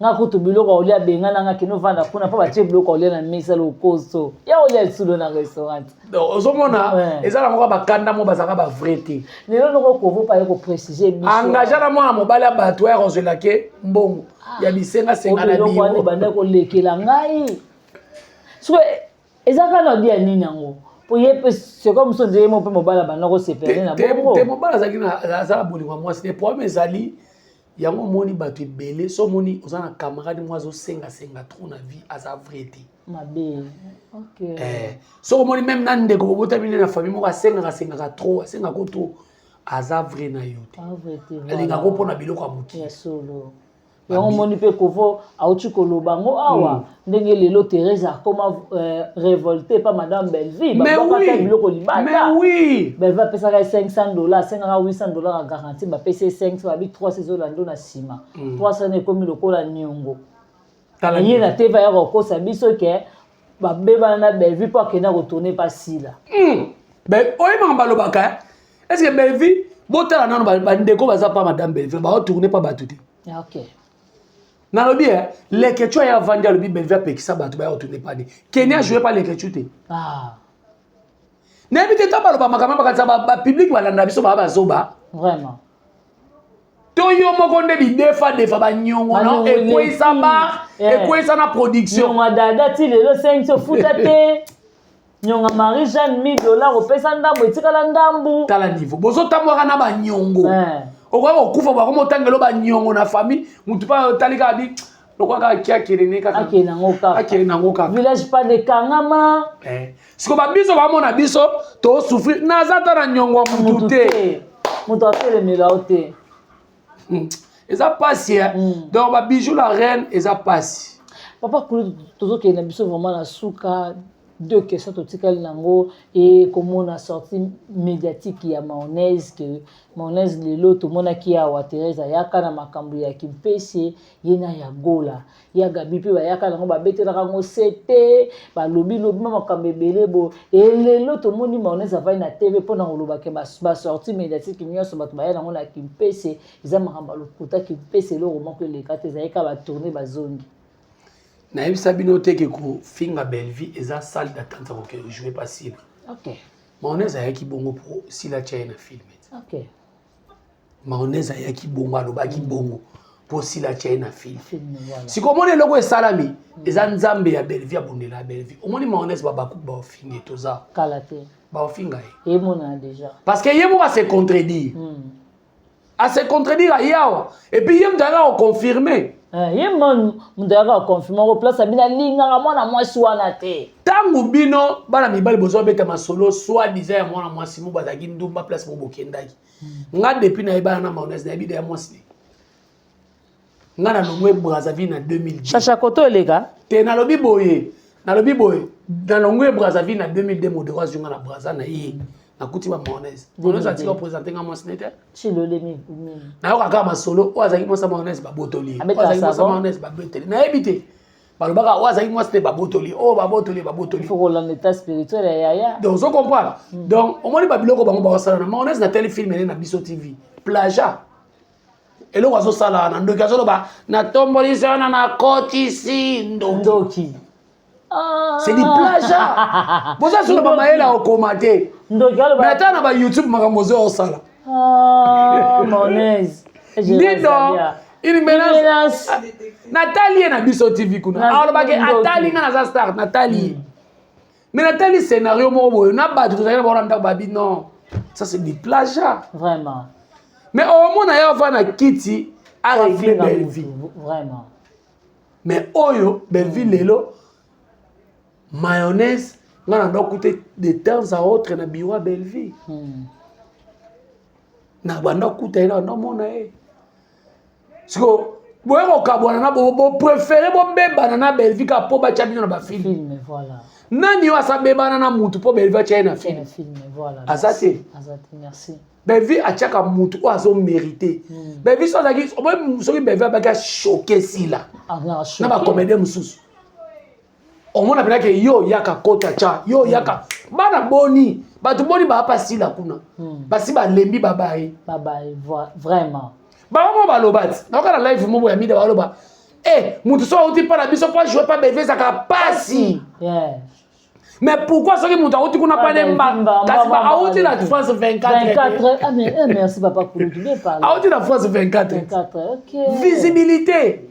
Nga kutu biloko olia benga nanga kino vanda kuna po batie biloko olia na mesa lokoso. Ya olia lisulo na restaurant. Donc ozomona eza na moko bakanda mo bazaka ba vrai te. Lelo noko kovo pa yeko préciser biso. Engagé na mwana mobali ya bato ya kozwela ke mbongo ya bisenga senga na biyo. Wana banda kolekela ngai. Soki eza kaka na odia nini yango? Po ye pe c'est comme so nde ye mo pe mobali banda kosepela na bongo. Te mobali azalaki na azala bolingo ya mwasi te. Problème ezali yango omoni bato ebele so omoni oza na camarade moko azosengasenga trop na vie aza vrai te. Mabe. Ok. Eh, so omoni même na ndeko bobotami nde na famille moko asengaka sengaka trop asengaka trop aza vrai na yo te. Alingaka mpona biloko ya mokili. Ya solo. Yango omoni mpe kovo auti koloba yango awa ndenge lelo Thérèse akoma révolté pa madame Bellevue babwakaka biloko libanda. Bellevue apesaka ye 500 $, asengaka 800 $ ya garantie, bapesi ye 500, babi 300 ezolanda na nsima. 300 ekomi lokola niongo. Ye na teva ya kokosa biso ke babebana na Bellevue mpo akenda kotourne pa Sila. Oyebaka balobaka est-ce que Bellevue botala nano bandeko baza pa madame Bellevue baotourne pa bato te. Nalobi Lekechu aya avandi alobi Bellevue apekisa bato baya kotourne pa ne. Kenya joué pa Lekechu te. Nayebi te ta baloba makambo bakanisa ba public balanda biso baa bazoba. Vraiment. To yo moko nde bidefa defa banyongo na ekweyisa bar ekweyisa na production. Nyongo dada ti lelo 500 futa te. Nyonga Marie Jeanne 1000 $ opesa ndambu etikala ndambu. Tala niveau. Bozotambwaka na banyongo. Okoki kokufa bakoma otangelo banyongo na famille, mutu pa otali kaka bi lokola kaka kia akende ne kaka. Akende nango kaka. Akende nango kaka. Village pa de kangama. Siko ba biso ba mona biso to souffrir naza ta na nyongo ya mutu te. Mutu atelemela yo te. Eza pasi Donc ba Bijou la reine eza pasi. Papa Kulu tozokende na biso vraiment na suka. Deux questions totikali nango e komona sortie médiatique ya mayonnaise que mayonnaise lelo tomonaki awa Thérèse ayaka na makambo ya Kimpese ye na ya Gola ya Gabi mpe bayaka nango babetelaka yango sete balobi lobi ma makambo ebele bo e lelo tomoni mayonnaise avandi na TV mpona koloba ke ba sortie médiatique nyonso bato baya nango na Kimpese eza makambo ya lokuta. Kimpese eloko moko eleka te, ezalaki kaka ba tourner bazongi. Nayebisa bino te ke kofinga Bellevue eza salle d'attente ya kokende jouer pa Sila. Mayonnaise ayaki bongo po Sila atia ye na film. Mayonnaise ayaki bongo alobaki bongo po Sila atia ye na film. Sikoyo omoni eloko esalami eza nzambe ya Bellevue abundela ya Bellevue. Omoni mayonnaise babakuku baofinge toza. Kala te. Baofinga ye. Emonana déjà. Parce que ye moko a se contredire. A se contredire awa. Et puis ye moto ayaka koconfirme. Ye moto ayaka koconfirme ko place abina alingaka mwana mwasi wana te. Ntango bino bana mibali bozwa beta masolo soit disant ya mwana mwasi mo bazalaki ndumba place mo bokendaki. Nga depuis nayebana na mayonnaise nayebi ya mwasi te. Nga nalongwe Brazzaville na 2002. Chacha koto eleka. Te nalobi boye, nalobi boye, nalongwe Brazzaville na 2002 Modero azwi nga na Brazza na ye. Nakuti ba mayonnaise. Mayonnaise atika kopresente nga mwasi nete. Chilo 2000. Nayoka kaka masolo oyo azalaki mwasi ya mayonnaise babotoli ye. Oyo azalaki mwasi ya mayonnaise babotoli. Nayebi te. Balobaka oyo azalaki mwasi te babotoli oyo babotoli babotoli. Il faut kolanda état spirituel ya yaya. Donc ozo comprendre. Donc omoni ba biloko bango baosala na mayonnaise na tele film na biso TV. Plagiat. Eloko azosala wana ndoki azoloba natomboli se wana nakotisi ndoki. C'est du plagiat. Boza solo ba mayele okoma te. Ndoki aloba. Mais ata na ba YouTube makambo ozo osala. Ah, mayonnaise. Dido, une menace. Natali ye na biso TV kuna. Alobaki atali nga naza star, natali ye. Mais natali scénario moko boye na bato tozalaki na bango na ndako babi non. Ça c'est du plagiat. Vraiment. Mais omona ye avanda na kiti a régler Bellevue. Vraiment. Mais oyo Bellevue lelo mayonnaise nga na ndako te de temps à autre na bureau ya Bellevue. Na banda kuta ye na banda omona ye. Siko boye kokabwana na bo bo préféré bobebana na Bellevue kaka mpo batya bino na bafilme. Film, voilà. Nani oyo asabebana na mutu mpo Bellevue atya ye na film? Film, voilà. Aza te. Aza te, merci. Bellevue atiaka mutu oyo azo mérité. Bellevue so azalaki omoni soki Bellevue abaki achoke sila na bacomédien mosusu omona mpenza ke yo yaka kota tya yo yaka bana boni bato boni baapa sila kuna basi balembi babaye babaye vraiment bango mo baloba ti nayoka na live moko ya mida baloba e mutu so auti mpa na biso mpo ajoue pa Bellevue ezalaka pasi. Mais pourquoi soki moto auti kuna pane mba kasi ba auti na France 24 24 ah mais eh, merci papa Kulutu bien parlé. Auti na France 24. 24 OK. Visibilité.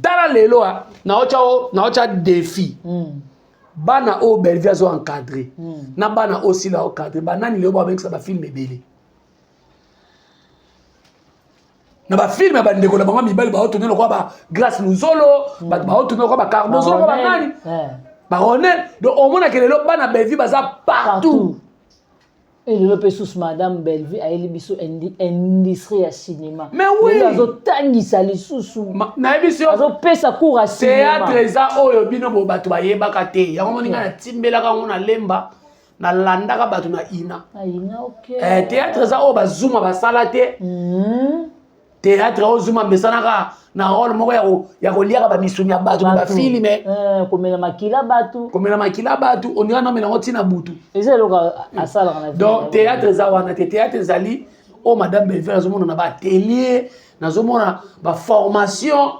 Tala lelo ah naotya naotya défi. Bana oyo Bellevue azo encadrer. Na bana oyo Sila encadrer banani lelo babengisa ba film ebele. Na bafilme ya bandeko na bango mibali baotourne lokola ba Grace Luzolo, bato baotourne lokola ba Cardozo, lokola banani baronel. Donc omonake lelo bana Bellevue baza partout. Lelo mpe susu madame Bellevue ayeli biso industrie ya cinéma. Mais oui, lelo azotangisa lisusu, nayebi so azopesa cours ya cinéma. Théâtre eza oyo bino bo bato bayebaka te yango moni ngai natimbelaka yango na lemba nalandaka bato na ina. Ina, ok. Théâtre eza oyo bazuma basala te. Théâtre oyo zuma mesanaka na rôle moko ya koliaka bamisuni ya bato na bafilme. Komela makila bato. Komela makila bato ondira nomela yango ntina butu. Eza eloko asalaka na Donc théâtre eza wana te. Théâtre ezali oyo madame Bellevue nazomona na baatelier, nazomona baformation.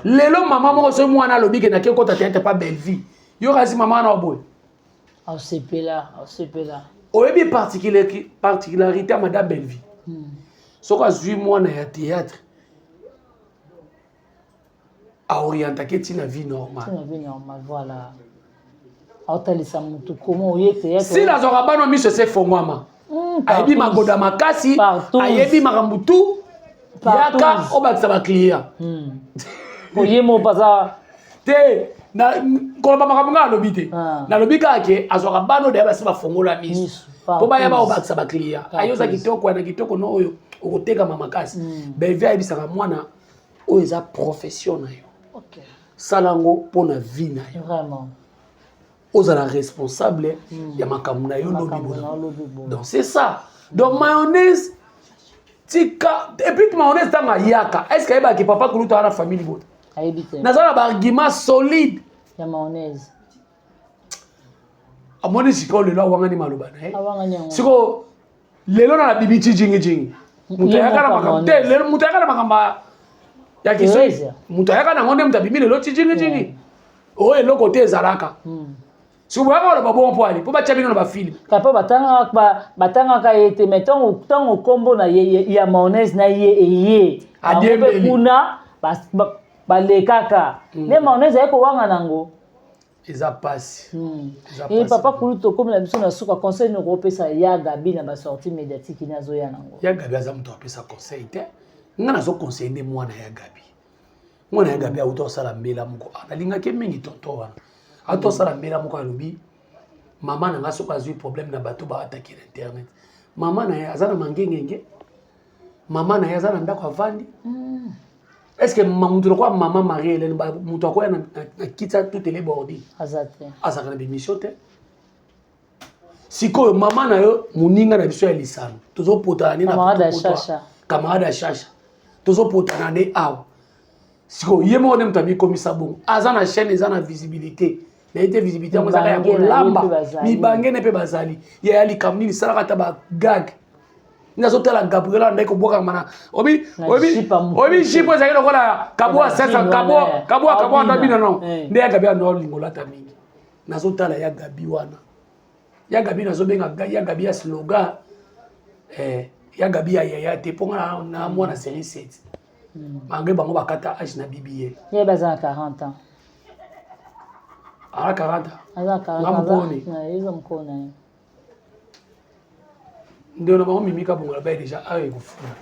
Lelo mama moko soki mwana alobi ke nake okota théâtre pa Bellevue, yo kasi mama wana oboye. Osepela, osepela. Oyebi particularité ya madame Bellevue, soki azwi mwana ya théâtre aorientaki ntina vie normale. Tina vie normale, voilà. Aotalisa motu komo oye théâtre. Sila azwaka bana miso ese efongwama, ayebi magoda makasi, ayebi makambo tu yaka obakisa baclient. Oye mo baza te koloba makambo ngai alobi te. Nalobi kaka ke azwaka bana oyo deya basi bafongola miso mpo baya baobakisa baclient. Ayo oza kitoko na kitoko no oyo okotekama makasi. Bellevue ayebisaka mwana oyo eza profession na yo, sala yango mpo na vie na yo. Vraiment. Ozala responsable ya makambo na yo lobi boye. Donc c'est ça. Donc mayonnaise tika. Et puis mayonnaise ntango ayaka, est ce que ayebaki papa Kulutu aza na famille libota? Ayebi te. Naza na baargument solide. Ya mayonnaise. Amoni sikoyo lelo awangani maloba na ye. Awangani yango. Sikoyo lelo na bibi ti jingi jingi moto ayaka na makambo te. Lelo moto ayaka na makambo ya kiso, moto ayaka nango nde moto abimi lelo ti jingi jingi oyo eloko te ezalaka. Sikoyo boyaka koloba bongo mpo ali mpo batya bino na bafilme. Kapa batangaka ye te, mais ntango nkombo na ye ya mayonnaise na ye eye bango mpe kuna balekaka nde mayonnaise aye kowanga nango. Eza pasi. E papa Kulu, tokomi na biso na suka. Conseil nini okopesa ya Gabi na basortie médiatique ni azoya nango? Ya Gabi aza moto apesa conseil te. Nga nazoconseille nde mwana ya Gabi. Mwana ya Gabi auta kosala mbela moko, nalingaki mingi tonto wana auta kosala mbela moko, alobi mama na nga soki azwi problème na bato baatake na internet, mama na ye aza na mangengenge, mama na ye aza na ndako avandi. Est ce que moto lokola mama Marie Hélène, moto akoya na kiti atutele bordi? Aza te. Azalaka na bémission te. Sikoyo mama na yo, moninga na biso ya lisano, tozopotana nde na Camarade ya poto-poto. Shasha. Camarade ya Shasha, tozopotana nde awa. Sikoyo ye moko nde moto amikomisa bongo. Aza na chaîne, eza na visibilité na ye te. Visibilité yango ezaka ya Mibange na ye kolamba. mpe bazali. Mibange ne mpe bazali. Yaya, likambo nini salaka? Ata bagag nde azotala Gabriel andaki kobwakama na obi. Na Obi jipe ya moke. Obi jipe ezalaki lokola kabwa. Na Sesa jean kabwa wana, eh. kabwa kabwa ndo Abina. bina non. Eh. Nde ya Gabi ando olingo olata mingi. Nazotala ya Gabi wana, ya Gabi nazobenga ya Gabi ya slogan, ya Gabi ya yaya te, mpo nga na mwana série 7, malgré bango bakata age na bibi ye. Ye baza na 40 ans. Ala 40. Aza na 40. Nga mokoni. Eza mokolo na ye. Ndeko na bango Mimika Bongola baye déjà awa ekofunda.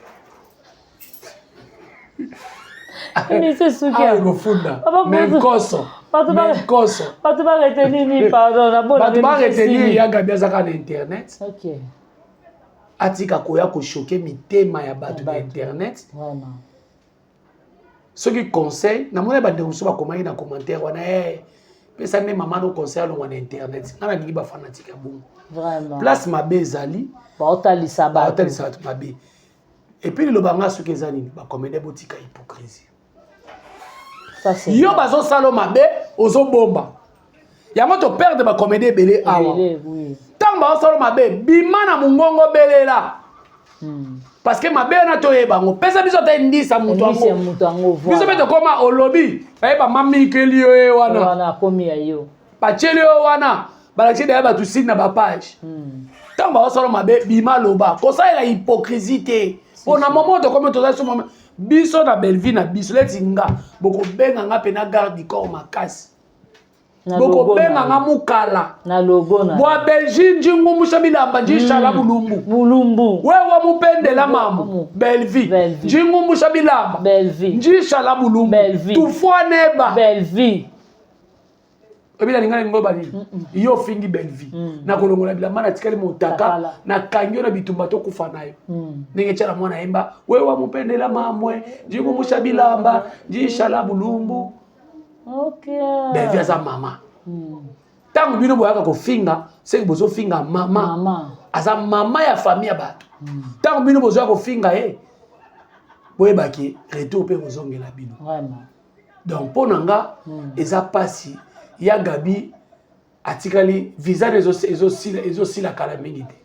Mise suki. Awa ekofunda. Papa me Kuzu. nkoso. Bato me nkoso. Bato baretenir nini? Pardon, nabona. Bato baretenir, ya Gabi azaka na internet. Atika koya kochoquer mitema ya bato na internet. Soki conseil, namoni bandeko mosusu bakomaki na commentaire wana: "Pesa nde mama no conseil alongwa na internet." Nga nalingi bafanatike ya bongo. Place mabe ezali, baotalisa bato. Baotalisa bato mabe. Et puis liloba nga soki eza nini, bacomédien, botika hypocrisie. Ça, c'est yo bazosala mabe, ozobomba yango. Toperdre bacomédien ebele awa. Ebele, oui. Ntango bazosala mabe, bima na mongongo, belela, parce que mabe wana toyeba yango. Pesa biso ata indisa moto Indisi ya yango. moto yango. Biso mpe tokóma, olobi, bayeba mamikeli yo ye wana. Wana akomi ya yo. Batieli yo wana, balakisi daya bato sili na bapage. Ntango bazosala mabe, bima, loba, kosalela hypocrisie te. Mpo na momo tokomi, tozali so momo biso na Bellevie na biso. Leti nga bokobenga nga mpe na garde du corps makasi. Na logo Bokobenga na nga yo. mokala Na logo na bwa Belgie, njingumbusha bilamba, njishala bulumbu. Bulumbu. Wewe mupendela mamu Bellevie, njingumbusha bilamba, njishala bulumbu, tufwaneba. Bellevie. Oyebi na linga lingo banini? Yo ofingi Bellevie, nakolongola bilamba, natikali motaka. Takala. Nakangi yo na bitumba, tokufa na yo. Ndenge tiala mwana yemba: "Wewa mupendela mamwe, njingumbusha bilamba, njishala bulumbu." Bellevie aza mama. Ntango bino boyaka kofinga, seki bozofinga mama. Mama. Aza mama ya famille ya bato. Ntango bino bozoya kofinga ye, boyebaki retour mpe kozongela bino. Donc mpo na nga eza mpasi. Ya Gabi atikali visa na ezosila, ezosila kala mingi te.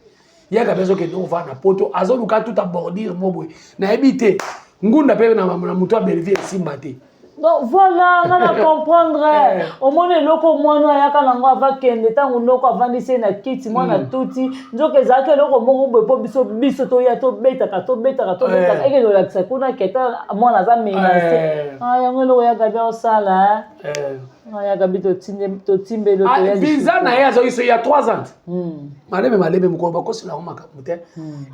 Ya Gabi azokende ovanda na poto, azoluka tuta bordure mo boye, nayebi te. Ngunda mpe na moto ya Bellevie esimba te. Donc voilà, nga na comprendre. Omoni eloko mwana ayaka nango, avakende ntango noko avandisi ye na kiti, mwana tuti nzoka ezalaki eloko moko boye mpo biso toya, tobetaka, tobetaka, tobetaka, ekende olakisa kuna keta mwana aza menace. Yango eloko ya Gabi aosala. Ya Gabi, totimbeli. Ah, visa na ye azwaki so ya 3 ans. Maleme maleme, mokolo bakosela yango makambo te.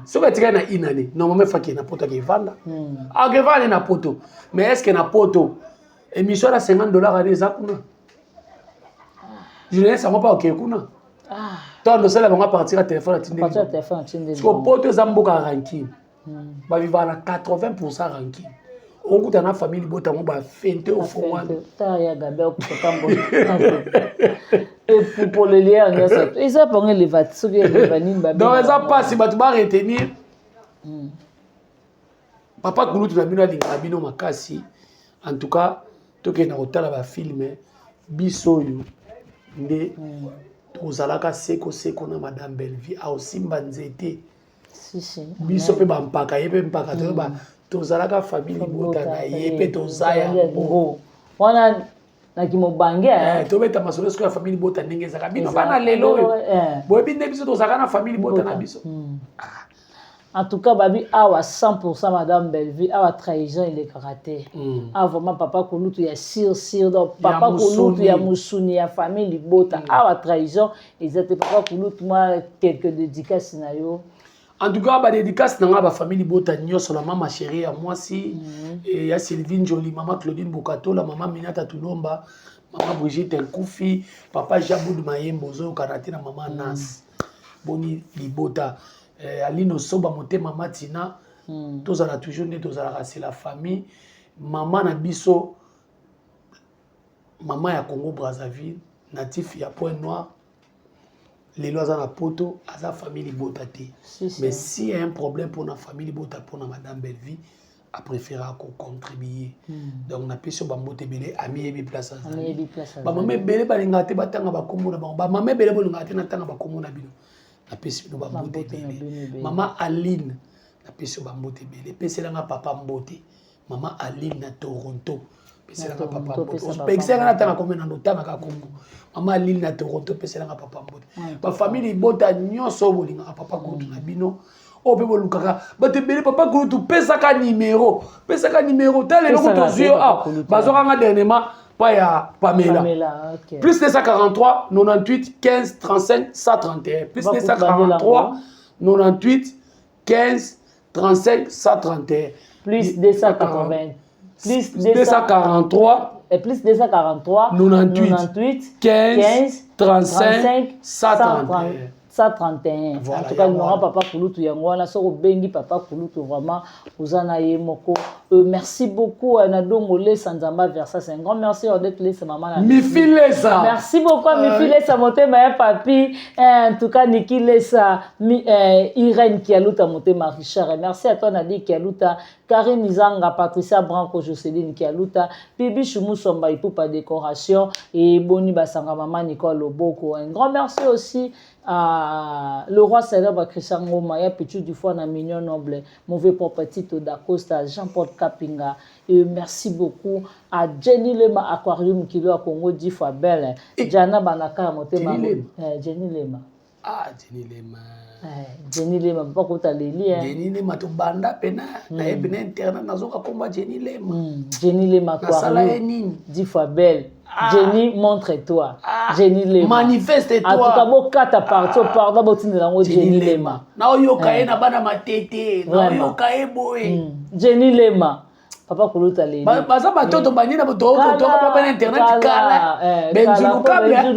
Soki atikali na une année, normalement efaki na poto, akevanda, akevanda na poto. Mais est ce que na poto émission na 50 $ ane eza kuna? Journaliste yango mpe akokee kuna to andosala bango à partir ya téléphone atindeli. Siko poto eza mboka ya rancune, bavivaka na 80 % rancune. Okokuta na famille libota yango bafente ofongwana. Ya Gabi akokota epupoleli ya nyonso eza mpango eleva, soki eleva nini. Donc eza mpasi, bato baretenir. Papa kulutu na bino alingaka bino makasi. En tout cas, tokenda kotala bafilm. Biso oyo nde tozalaka seko seko na madame Bellevie, aosimba nzete. Biso mpe bampaka ye mpe mpaka toyeba tozalaka famille libota na ye mpe toza yango. Wana naki mobange. Tobeta masolo sikoyo ya famille libota ndenge ezalaka. Bino bana lelo oyo boyebi nde biso tozalaka na famille libota na biso. En tout cas, babi awa 100% madame Bellevue awa, trahison elekaka te. Awa vraiment papa kulutu ya sir sir, donc papa kulutu ya mosuni ya famille libota. Awa trahison eza te. Papa kulutu, mwa quelques dédicaces na yo. En tout cas, badédicace na nga, bafamille libota nyonso, na mama chérie ya mwasi ya Sylvie Njoli, mama Claudine Bokatola, mama Minata Tulomba, mama Brigitte Nkufi, papa Jabud Mayembo, ozoyokana te na mama Nas boni libota, Aline Osoba, motema matina. Tozala toujours nde tozalaka, c'est la famille. Mama na biso, mama ya Congo Brazzaville, natif ya Point Noir, lelo aza na poto, aza famille libota te. Si, si. Mais si y a un problème pour na famille libota, pour na madame Bellevue, a préféré ko contribuer. Donc napesi yo bambote ebele, amiyebi place azali. Amiyebi place azali. Bamama ebele balingaka te batanga bakombo na bango, bamama ebele bolingaka te natanga bakombo na bino, napesi bino bambote ebele. Mama Aline, napesi yo bambote ebele, epeselanga papa mbote. Mama Aline na Toronto, peselanga papa mbote. Opekiselanga natanga kombo na notangaka kombo. Mama Aline na Toronto, peselanga papa mbote. Bafamille libota nyonso oyo bolingaka papa kutu na bino, oyo mpe bolukaka bato ebele, papa kulutu pesaka nimero, pesaka nimero. Tala eloko tozwi yo awa, bazwaka nga dernièrement pa ya Pamela, Pamela, ok. Plus 243 98 15 35 131, plus 243 98 15 35 131. Plus 280, plus 243 et plus 243 98 98 15 35 131. 131. Voilà, en tout cas, yango numéro wana. Papa Kulutu yango wana. Soki obengi papa Kulutu, vraiment oza na ye moko. Merci beaucoup na Dongo Lesa Nzamba Versace, un grand merci Odette Lesa, maman na Mifi Lesa. Merci beaucoup à Mifi Lesa, motema ya papi. En tout cas, Niki Lesa, Irène Kialuta, motema Richard. Et merci à toi Nadi Kialuta, Karine Izanga, Patricia Branco, Jocelyne Kialuta, Bibi Chumusomba Ipupa Décoration et Boni Basanga, maman Nicole Loboko. Un grand merci aussi à le roi célèbre Christian Ngoma, ya Pichu du Foie na Mignon Noble, Mauvais Propre Tito Dacosta, Jean-Paul Kapinga. Et merci beaucoup à Jenny Lema Aquarium Kilo à Congo, 10 fois belle. Jana Banaka Motema. Jenny Lema. Jenny Lema. Ah, Jenny Lema. Jenny Lema, papa kota leli. Hein. Jenny Lema tobanda pena, nayebi na internet nazoka komba Jenny Lema. Jenny Lema Nasala ye Aquarium. nini? 10 fois belle. Jenny, montre-toi. Jenny Lema. Manifeste-toi. En tout cas, bokata parti, pardon, botindela yango Jenny Lema. Naoyoka ye na bana matete, Vraiment. naoyoka ye boye. Jenny Lema. Papa Kuluta leli. Baza batoto banini toka pa na internet kala. Benzulu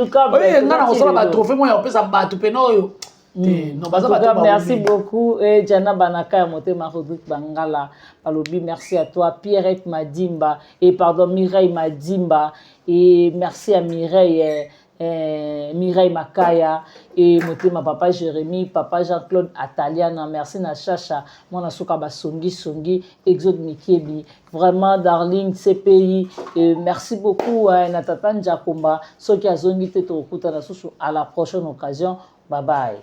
kable. Oyo nga na kosala ba trophée moya opesa bato pena oyo. Te, non, baza En tout bato cas, ba merci wumeli. beaucoup. Et Jana Banaka ya Motema Rodrigue Bangala. Balobi, merci à toi. Pierrette Madimba. Et pardon, Mireille Madimba. Et merci à Mireille. Mireille Makaya et Motema papa Jérémy, papa Jean-Claude Ataliana, merci na Chacha, mwana suka basongi songi, Exode Mikiebi, vraiment Darling CPI, et merci beaucoup na tata Njakomba, soki azongi te tokokuta na susu à la prochaine occasion, bye bye.